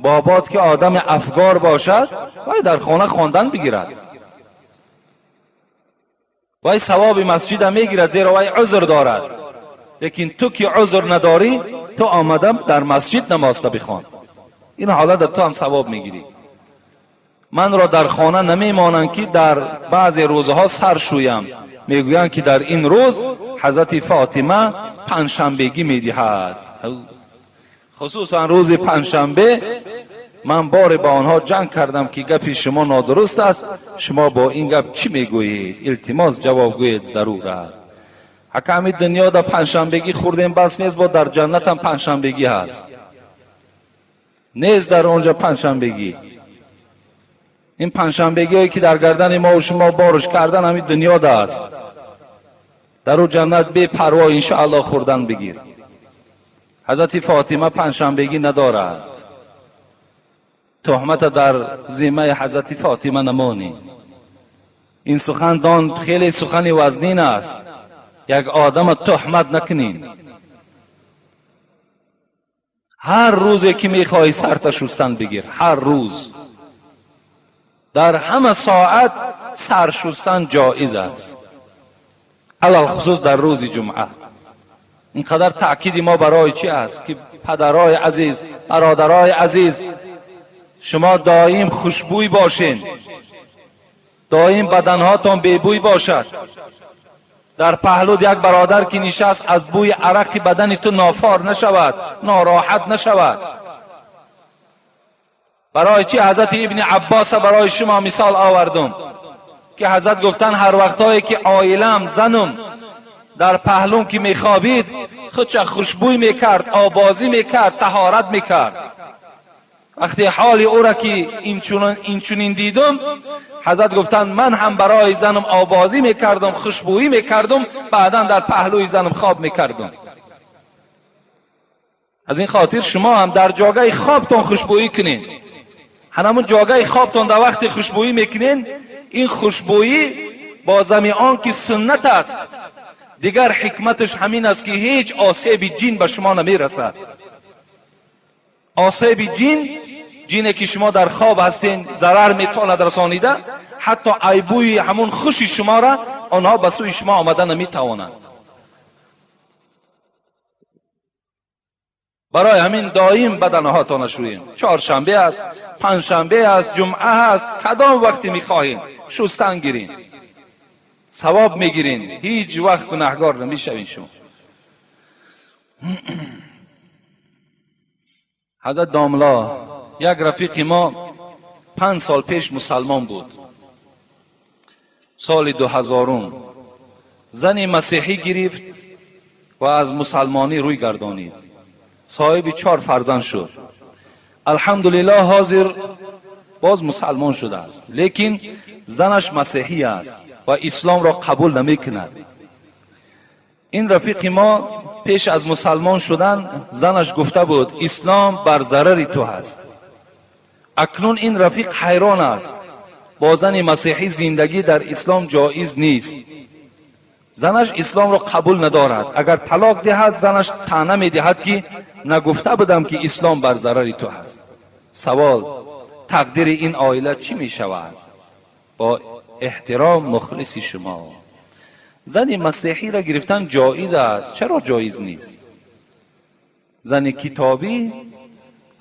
بابات که آدم افگار باشد باید در خانه خواندن بگیرد، وای ثواب مسجد میگیرد زیرا وای عذر دارد. لیکن تو که عذر نداری تو آمدم در مسجد نماز بخوان، این حالت تو هم ثواب میگیری. من را در خانه نمیمانند که در بعضی روزها سر شویم. میگویند که در این روز حضرت فاطمه پنجشنبگی میدهد، خصوصا روز پنجشنبه. من بار با آنها جنگ کردم که گپ شما نادرست است، شما با این گپ چی میگویید؟ التماس جواب گویید ضرور است. حکم دنیا در پنجشنبگی خوردیم بس نیست، با در جنت هم پنجشنبگی هست. نیست در آنجا پنجشنبگی. این پنجشنبگی هایی که در گردن ما و شما بارش کردن همین دنیا ده است. در او جنت بی پروا انشاءالله خوردن بگیر. حضرت فاطمه پنجشنبگی ندارد. تهمت در ذمه حضرت فاطمه نمانی. این سخن دان خیلی سخن وزنین است. یک آدم تهمت نکنین. هر روزی که میخواهی سرت شستن بگیر، هر روز در همه ساعت سر شستن جایز است، علال خصوص در روز جمعه. اینقدر تأکید ما برای چی است که پدرای عزیز، برادرای عزیز، شما دائم خوشبوی باشین، دائم بدنهاتان بیبوی باشد. در پهلود یک برادر که نشست از بوی عرق بدن تو نافار نشود، ناراحت نشود. برای چی حضرت ابن عباس برای شما مثال آوردم که حضرت گفتن هر وقتایی که عائلم زنم در پهلوم که میخوابید خودش خوشبوی میکرد، آبازی میکرد، طهارت میکرد. وقتی حال او را که اینچنین دیدم، حضرت گفتن من هم برای زنم آبازی میکردم، خوشبویی میکردم، بعدا در پهلوی زنم خواب میکردم. از این خاطر شما هم در جاگه خوابتون خوشبویی کنین. همون جاگه خوابتون در وقت خوشبویی میکنین، این خوشبویی با زمین آن که سنت است، دیگر حکمتش همین است که هیچ آسیب جین به شما نمیرسد. آسیب جین، جینی که شما در خواب هستین ضرر میتواند رسانیده، حتی عیبوی همون خوش شما را آنها به سوی شما آمده نمیتوانند. برای همین دائم بدنهاتان شوییم. چهارشنبه است، پنجشنبه است، جمعه است، کدام وقتی میخواهیم شستن گیرین، ثواب میگیرین، هیچ وقت گناهگار نمیشوین شما. حضرت داملا، یک رفیق ما 5 سال پیش مسلمان بود، سال 2000 زن مسیحی گرفت و از مسلمانی روی گردانید، صاحب 4 فرزند شد. الحمدلله حاضر Боз мусалмон шудааст, лекин занаш масеҳӣ аст ва исломро қабул намекунад. Ин рафиқи мо пеш аз мусалмон шудан занаш гуфта буд, ислом бар зарари ту ҳаст. Акнун ин рафиқ ҳайрон аст, бо зани масеҳӣ зиндагӣ дар ислом ҷоиз нест. Занаш исломро қабул надорад. Агар талоқ диҳад, занаш таъна медиҳад, ки нагуфта будам, ки ислом бар зарари ту ҳаст. Савол: тақдири ин оила чӣ мешавад? Бо эҳтиром, мухлиси шумо. Зани масеҳиро гирифтан ҷоиз аст. Чаро ҷоиз нест? Зани китобӣ,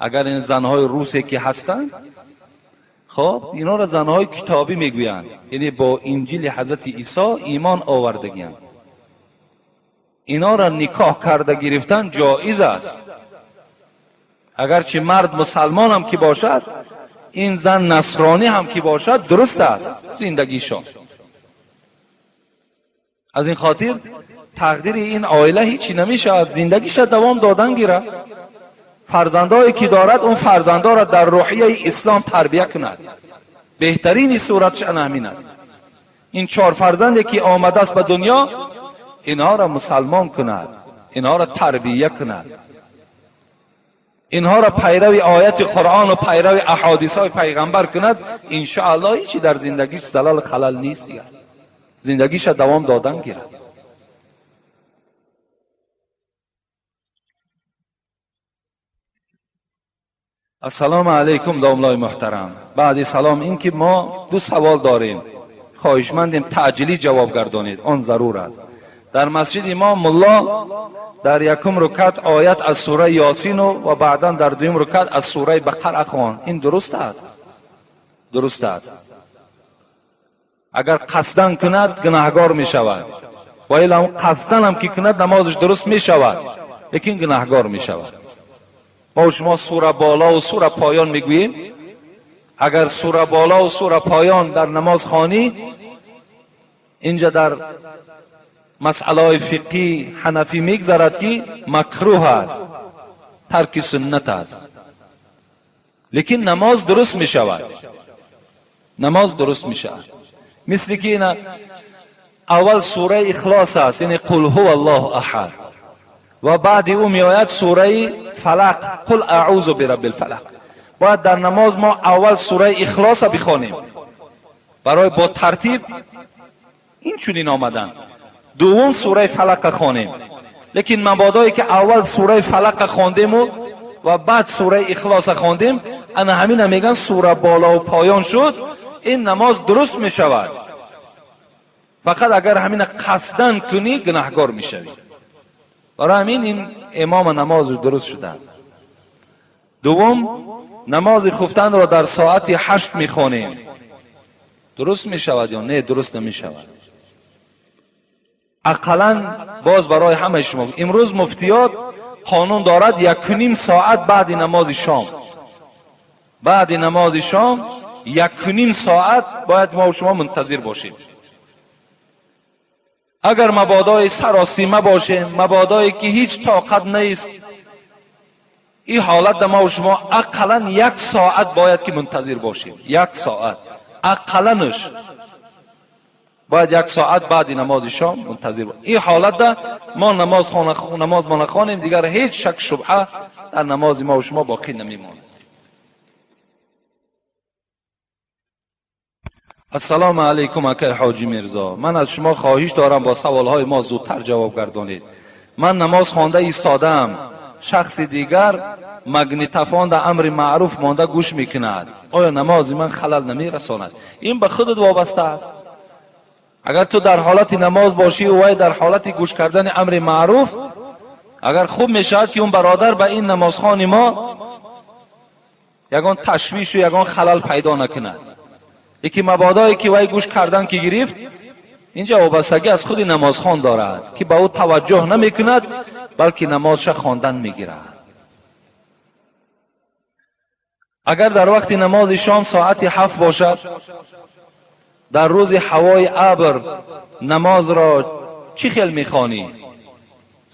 агар ин занҳои русе ки ҳастанд, хоб, инҳоро занҳои китобӣ мегӯянд, яъне бо инҷили ҳазрати Исо имон овардагианд. Инҳоро никоҳ карда гирифтан ҷоиз аст. Агарчи мард мусалмонам ки бошад, ин зан насронӣ ҳам ки бошад, дуруст аст зиндагишон. Аз ин хотир тақдири ин оила ҳечи намешавад, зиндагиша давом додан гирад. Фарзандое ки дорад, он фарзандоро дар рӯҳияи ислом тарбия кунад. Беҳтарини суратш ана ҳамин аст. Ин чор фарзанде ки омадааст ба дунё, инҳоро мусалмон кунад, инҳоро тарбия кунад, инҳоро пайрави ояти Қуръону пайрави аҳодисҳои пайғамбар кунад. Иншоаллоҳ, ҳечи дар зиндагиш залал халал нест, дигар зиндагиша давом додан гирад. Ассалому алайкум, домлои муҳтарам. Баъди салом, ин ки мо ду савол дорем, хоҳишмандем таъҷилӣ ҷавоб гардонед, он зарур аст. Дар масҷиди мо мулло дар якум рукат оят аз сураи Ёсину ва баъдан дар дуюм рукат аз сураи Бақара хонд. Ин дуруст аст? Дуруст аст. Агар қасдан кунад, гунаҳгор мешавад. Ва ила қасдан ҳам ки кунад, намозаш дуруст мешавад, лекин гунаҳгор мешавад. Мо шумо сура боло ва сура поён мегӯем. Агар сура боло ва сура поён дар намоз хонӣ, инҷа дар масъалаҳои фиқҳӣ ҳанафӣ мегзарад, ки макрӯҳ аст, тарки суннат аст, лекин намоз дуруст мешавад. Намоз дуруст мешавад. Мисли ки ина аввал сураи Ихлос аст, яъне қул ҳува Аллоҳу аҳад, ва баъди ӯ меояд сураи Фалақ, қул аъузу бирабби лфалақ. Бояд дар намоз мо аввал сураи Ихлоса бихонем, барои бо тартиб ин чунин омаданд, дуввум сураи Фалақа хонем. Лекин мабодое ки аввал сураи Фалақа хондему ва баъд сураи Ихлоса хондем, ана ҳамина мегӯянд сура болову поён шуд, ин намоз дуруст мешавад. Фақат агар ҳамина қасдан кунӣ, гунаҳгор мешавӣ. Барои ҳамин ин имома намозаш дуруст шудааст. Дуввум, намози хуфтанро дар соати 8 мехонем, дуруст мешавад ё не? Дуруст намешавад. Ақаллан боз барои ҳамаи шумо, имрӯз муфтиёт қонун дорад, 1.5 соат баъди намози шом, баъди намози шом 1.5 соат бояд мо шумо мунтазир бошем. Агар мабодои саросима бошем, мабодое ки ҳеҷ тоқат нест, ин ҳолат мо шумо ақаллан як соат бояд ки мунтазир бошем. Як соат ақалланш бояд, як соат баъди намози шом мунтазир. Ин ҳолатда мо намоз мо нахонем, дигар ҳеҷ шак шубҳа дар намози мо шумо боқӣ намемонад. Ассалому алайкум, акай Ҳоҷӣ Мирзо. Ман аз шумо хоҳиш дорам, бо саволҳои мо зудтар ҷавоб гардонед. Ман намоз хонда истодаам, шахси дигар магнитофон дар амри маъруф монда гӯш мекунад. Оё намози ман халал намерасонад? Ин ба худат вобаста аст. Агар ту дар ҳолати намоз бошӣ, вай дар ҳолати гӯш кардани амри маъруф, агар хуб мешавад, ки он бародар ба ин намозхони мо ягон ташвишу ягон халал пайдо накунад. Лекин мабодое ки вай гӯш кардан ки гирифт, инҷа вобастагӣ аз худи намозхон дорад, ки ба ӯ таваҷҷӯҳ намекунад, балки намозша хондан мегирад. Агар дар вақти намози шом соати 7 бошад, дар рӯзи ҳавои абр намозро чӣ хел мехонӣ?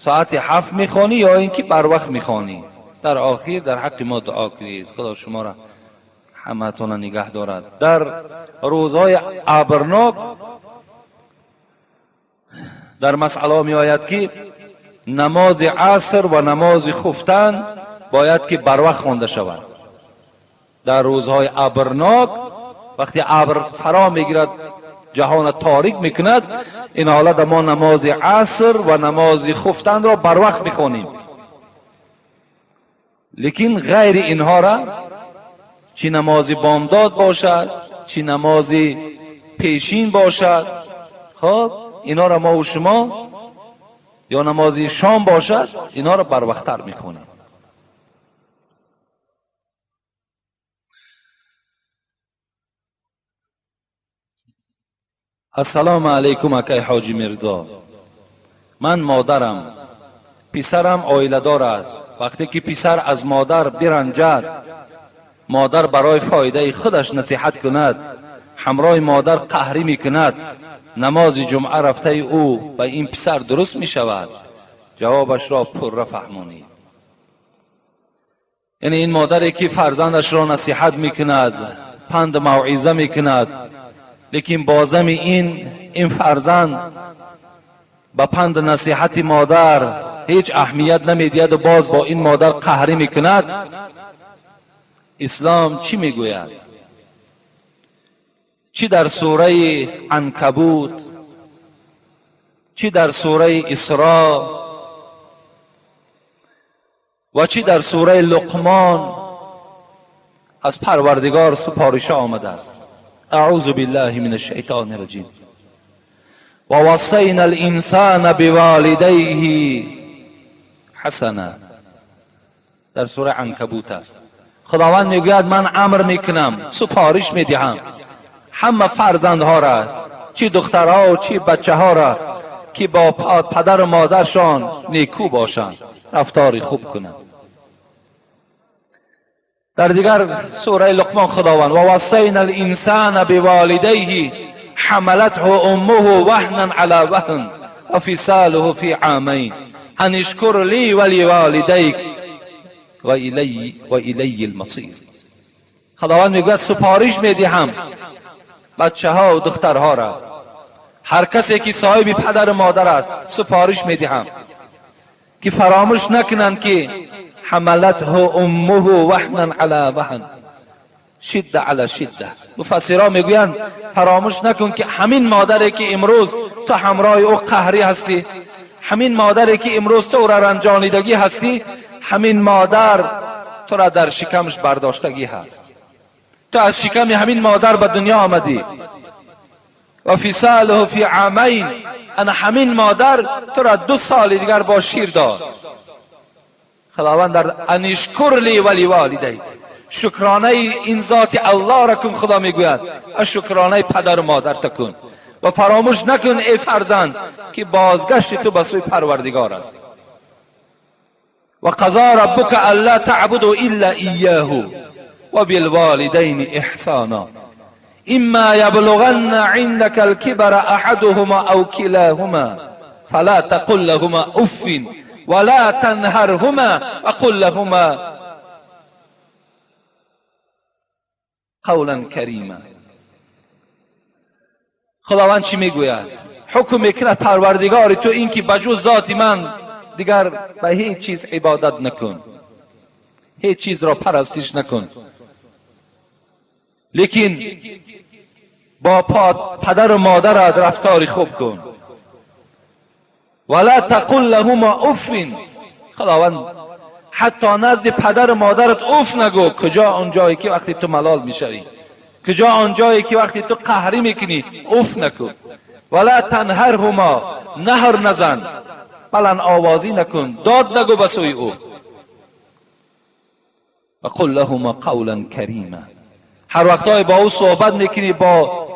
Соати 7 мехонӣ ё ин ки барвақт мехонӣ? Дар охир дар ҳаққи мо дуо кунед, Худо шуморо ҳаматона нигаҳ дорад. Дар рӯзҳои абрнок дар масъала меояд, ки намози аср ва намози хуфтан бояд ки барвақт хонда шавад. Дар рӯзҳои абрнок вақте абр фаро мегирад, ҷаҳонро торик мекунад, ин ҳолат мо намози аср ва намози хуфтанро барвақт мехонем. Лекин ғайри инҳоро чӣ намози бомдод бошад, чӣ намози пешин бошад, хоб инҳоро мо ва шумо ё намози шом бошад, инҳоро барвақттар мехонем. Ассалому алайкум, акай Ҳоҷи Мирзо. Ман модарам, писарам оиладор аст. Вақте ки писар аз модар биранҷад, модар барои фоидаи худаш насиҳат кунад, ҳамроҳи модар қаҳрӣ мекунад, намози ҷумъа рафтаи ӯ ба ин писар дуруст мешавад? Ҷавобашро пурра фаҳмонед. Яъне ин модаре ки фарзандашро насиҳат мекунад, панд мавъиза мекунад, лекин бозами ин фарзанд ба панд насиҳати модар ҳеҷ аҳамият намедиҳаду боз бо ин модар қаҳрӣ мекунад. Ислом чӣ мегӯяд? Чӣ дар сураи Анкабут, чӣ дар сураи Исро ва чӣ дар сураи Луқмон аз Парвардигор супориша омадааст. اعوذ بالله من الشیطان الرجیم و وصینا الانسان بوالدیه حسنا. در سوره عنکبوت است. خداوند میگوید من امر میکنم، سپارش میدهم همه فرزندها را، چی دخترها و چی بچه ها را، که با پدر و مادرشان نیکو باشند، رفتاری خوب کنند. در دیگر سوره لقمان خداوند و وصینا الانسان بوالدیه حملته امه وهنا علی وهن و فصاله فی عامین ان اشکر لی ولوالدیک و الی المصیر. خداوند میگوید سپارش میدهم بچه ها و دخترها را، هر کسی که صاحب پدر و مادر است سپارش میدهم که فراموش نکنند که حملته امه وهنا علی وهن شده علی شده. مفسرها میگویند فراموش نکن که همین مادری که امروز تو همراه او قهری هستی، همین مادری که امروز تو را رنجانیدگی هستی، همین مادر تو را در شکمش برداشتگی هست. تو از شکم همین مادر به دنیا آمدی. و فصاله فی عامین، انا همین مادر تو را 2 سال دیگر با شیر داد. خداوند در ان اشکر لی ولی والدی، شکرانه این ذات الله را کن. خدا میگوید شکرانه پدر و مادر تکن و فراموش نکن ای فرزند که بازگشت تو به سوی پروردگار است. و قضا ربک الا تعبدوا الا ایاه و بالوالدین احسانا اما یبلغن عندك الكبر احدهما او كلاهما فلا تقل لهما اف ولا تنهرهما وقل لهما قولا کریما. خداوند چی میگوید؟ حکم میکند پروردگار تو این که بجز ذات من دیگر به هیچ چیز عبادت نکن، هیچ چیز را پرستش نکن، لیکن با پدر و مادرت رفتار خوب کن. ولا تقل لهما اف. خداوند حتی نزد پدر و مادرت اف نگو. کجا آن جایی که وقتی تو ملال میشوی، کجا آن جایی که وقتی تو قهری میکنی، اف نکن. ولا تنهرهما، نهر نزن، بلند آوازی نکن، داد نگو به سوی او. و قل لهما قولا کریما. هر وقتای با او صحبت میکنی با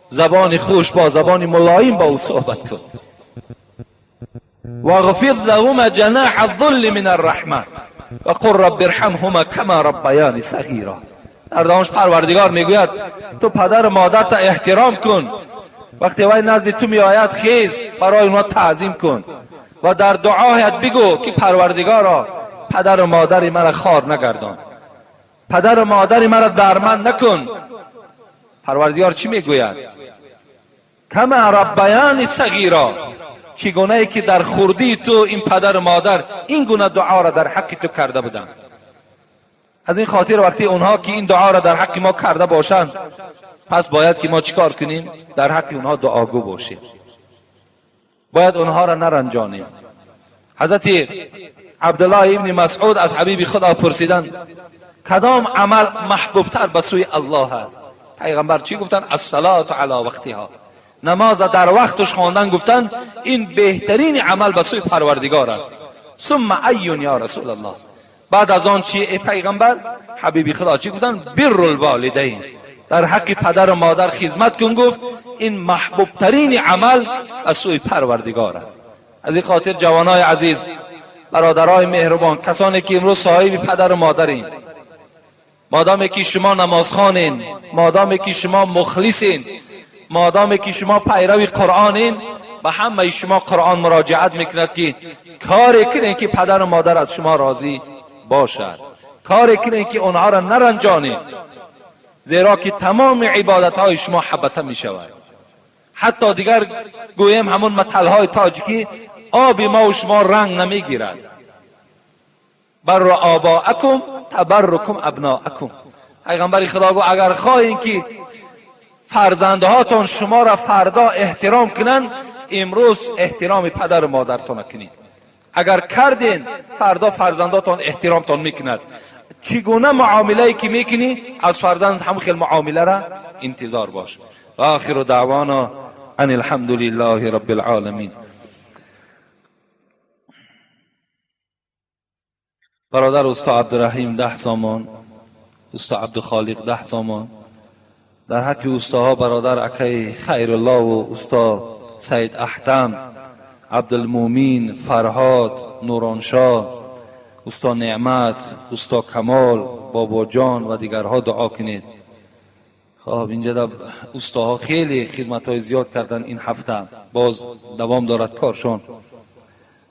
زبان خوش، با زبان ملایم با او صحبت کن. واغفض لهما جناح الذل من الرحمه وقل رب ارحمهما كما ربياني صغیرا. در دامش پروردگار میگوید تو پدر و مادرت احترام کن، وقتی وای نزد تو میآید خیز برای اونها تعظیم کن و در دعایت بگو که پروردگارا پدر و مادر مرا خوار نگردان، پدر و مادر مرا درمند نکن. پروردگار چی میگوید؟ کما ربیانی صغیرا، چگونه ای که در خردی تو این پدر و مادر این گونه دعا را در حق تو کرده بودند. از این خاطر وقتی اونها که این دعا را در حق ما کرده باشند، پس باید که ما چیکار کنیم؟ در حق اونها دعاگو باشیم، باید اونها را نرنجانیم. حضرت عبدالله ابن مسعود از حبیب خدا پرسیدند کدام عمل محبوبتر به سوی الله است؟ پیغمبر چی گفتند؟ الصلاة علی وقتها، نماز در وقتش خواندن. گفتند این بهترین عمل به سوی پروردگار است. ثم ایون یا رسول الله، بعد از آن چی ای پیغمبر؟ حبیب خدا چی گفتند؟ بر الوالدین، در حق پدر و مادر خدمت کن. گفت این محبوب ترین عمل از سوی پروردگار است. از این خاطر جوانای عزیز، برادرای مهربان، کسانی که امروز صاحب پدر و مادرین، مادامی که شما نمازخوانین، مادامی که شما مخلصین، مادامی که شما پیرو قرآنین، به همه شما قرآن مراجعت میکند که کاری کنین که پدر و مادر از شما راضی باشد، کاری کنین که آنها را نرنجانید، زیرا که تمام عبادت های شما حبته می شود. حتی دیگر گویم همون متل های تاجیکی، آب ما و شما رنگ نمیگیرد. بر آباءکم تبرکم ابناءکم. پیغمبر خدا گفت اگر خواهین که فرزندهاتون شما را فردا احترام کنند، امروز احترام پدر و مادرتون کنید. اگر کردین فردا فرزنداتون احترامتون میکند. چگونه معامله که میکنی از فرزند هم خیلی معامله را انتظار باش. و آخر دعوانا ان الحمد لله رب العالمین. برادر استاد عبدالرحیم 10 سامان، استاد عبدالخالق 10 سامان، در حق استاها برادر اکی خیرالله و استاد سید احتم، عبدالمومین، فرهاد، نورانشاه، استاد نعمت، استاد کمال، بابا جان و دیگرها دعا کنید. خب اینجا در استاها خیلی خدمت های زیاد کردن این هفته، باز دوام دارد کارشون.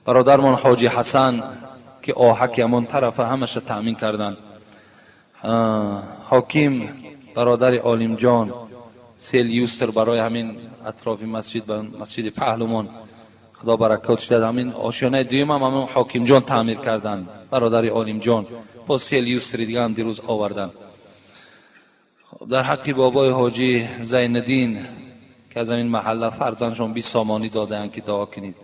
برادرمان حاجی حسن که آهک همان طرف همش تأمین کردن. حاکم برادر عالم جان سیل یوستر برای همین اطراف مسجد و مسجد پهلومان خدا برکات داد. همین آشیانه دویم هم همین حاکم جان تعمیر کردن، برادر عالم جان با سیل یوستر دیگه هم دیروز آوردن. در حق بابای حاجی زیندین که از همین محله فرزندشون 20 سامانی دادن که دعا کنید.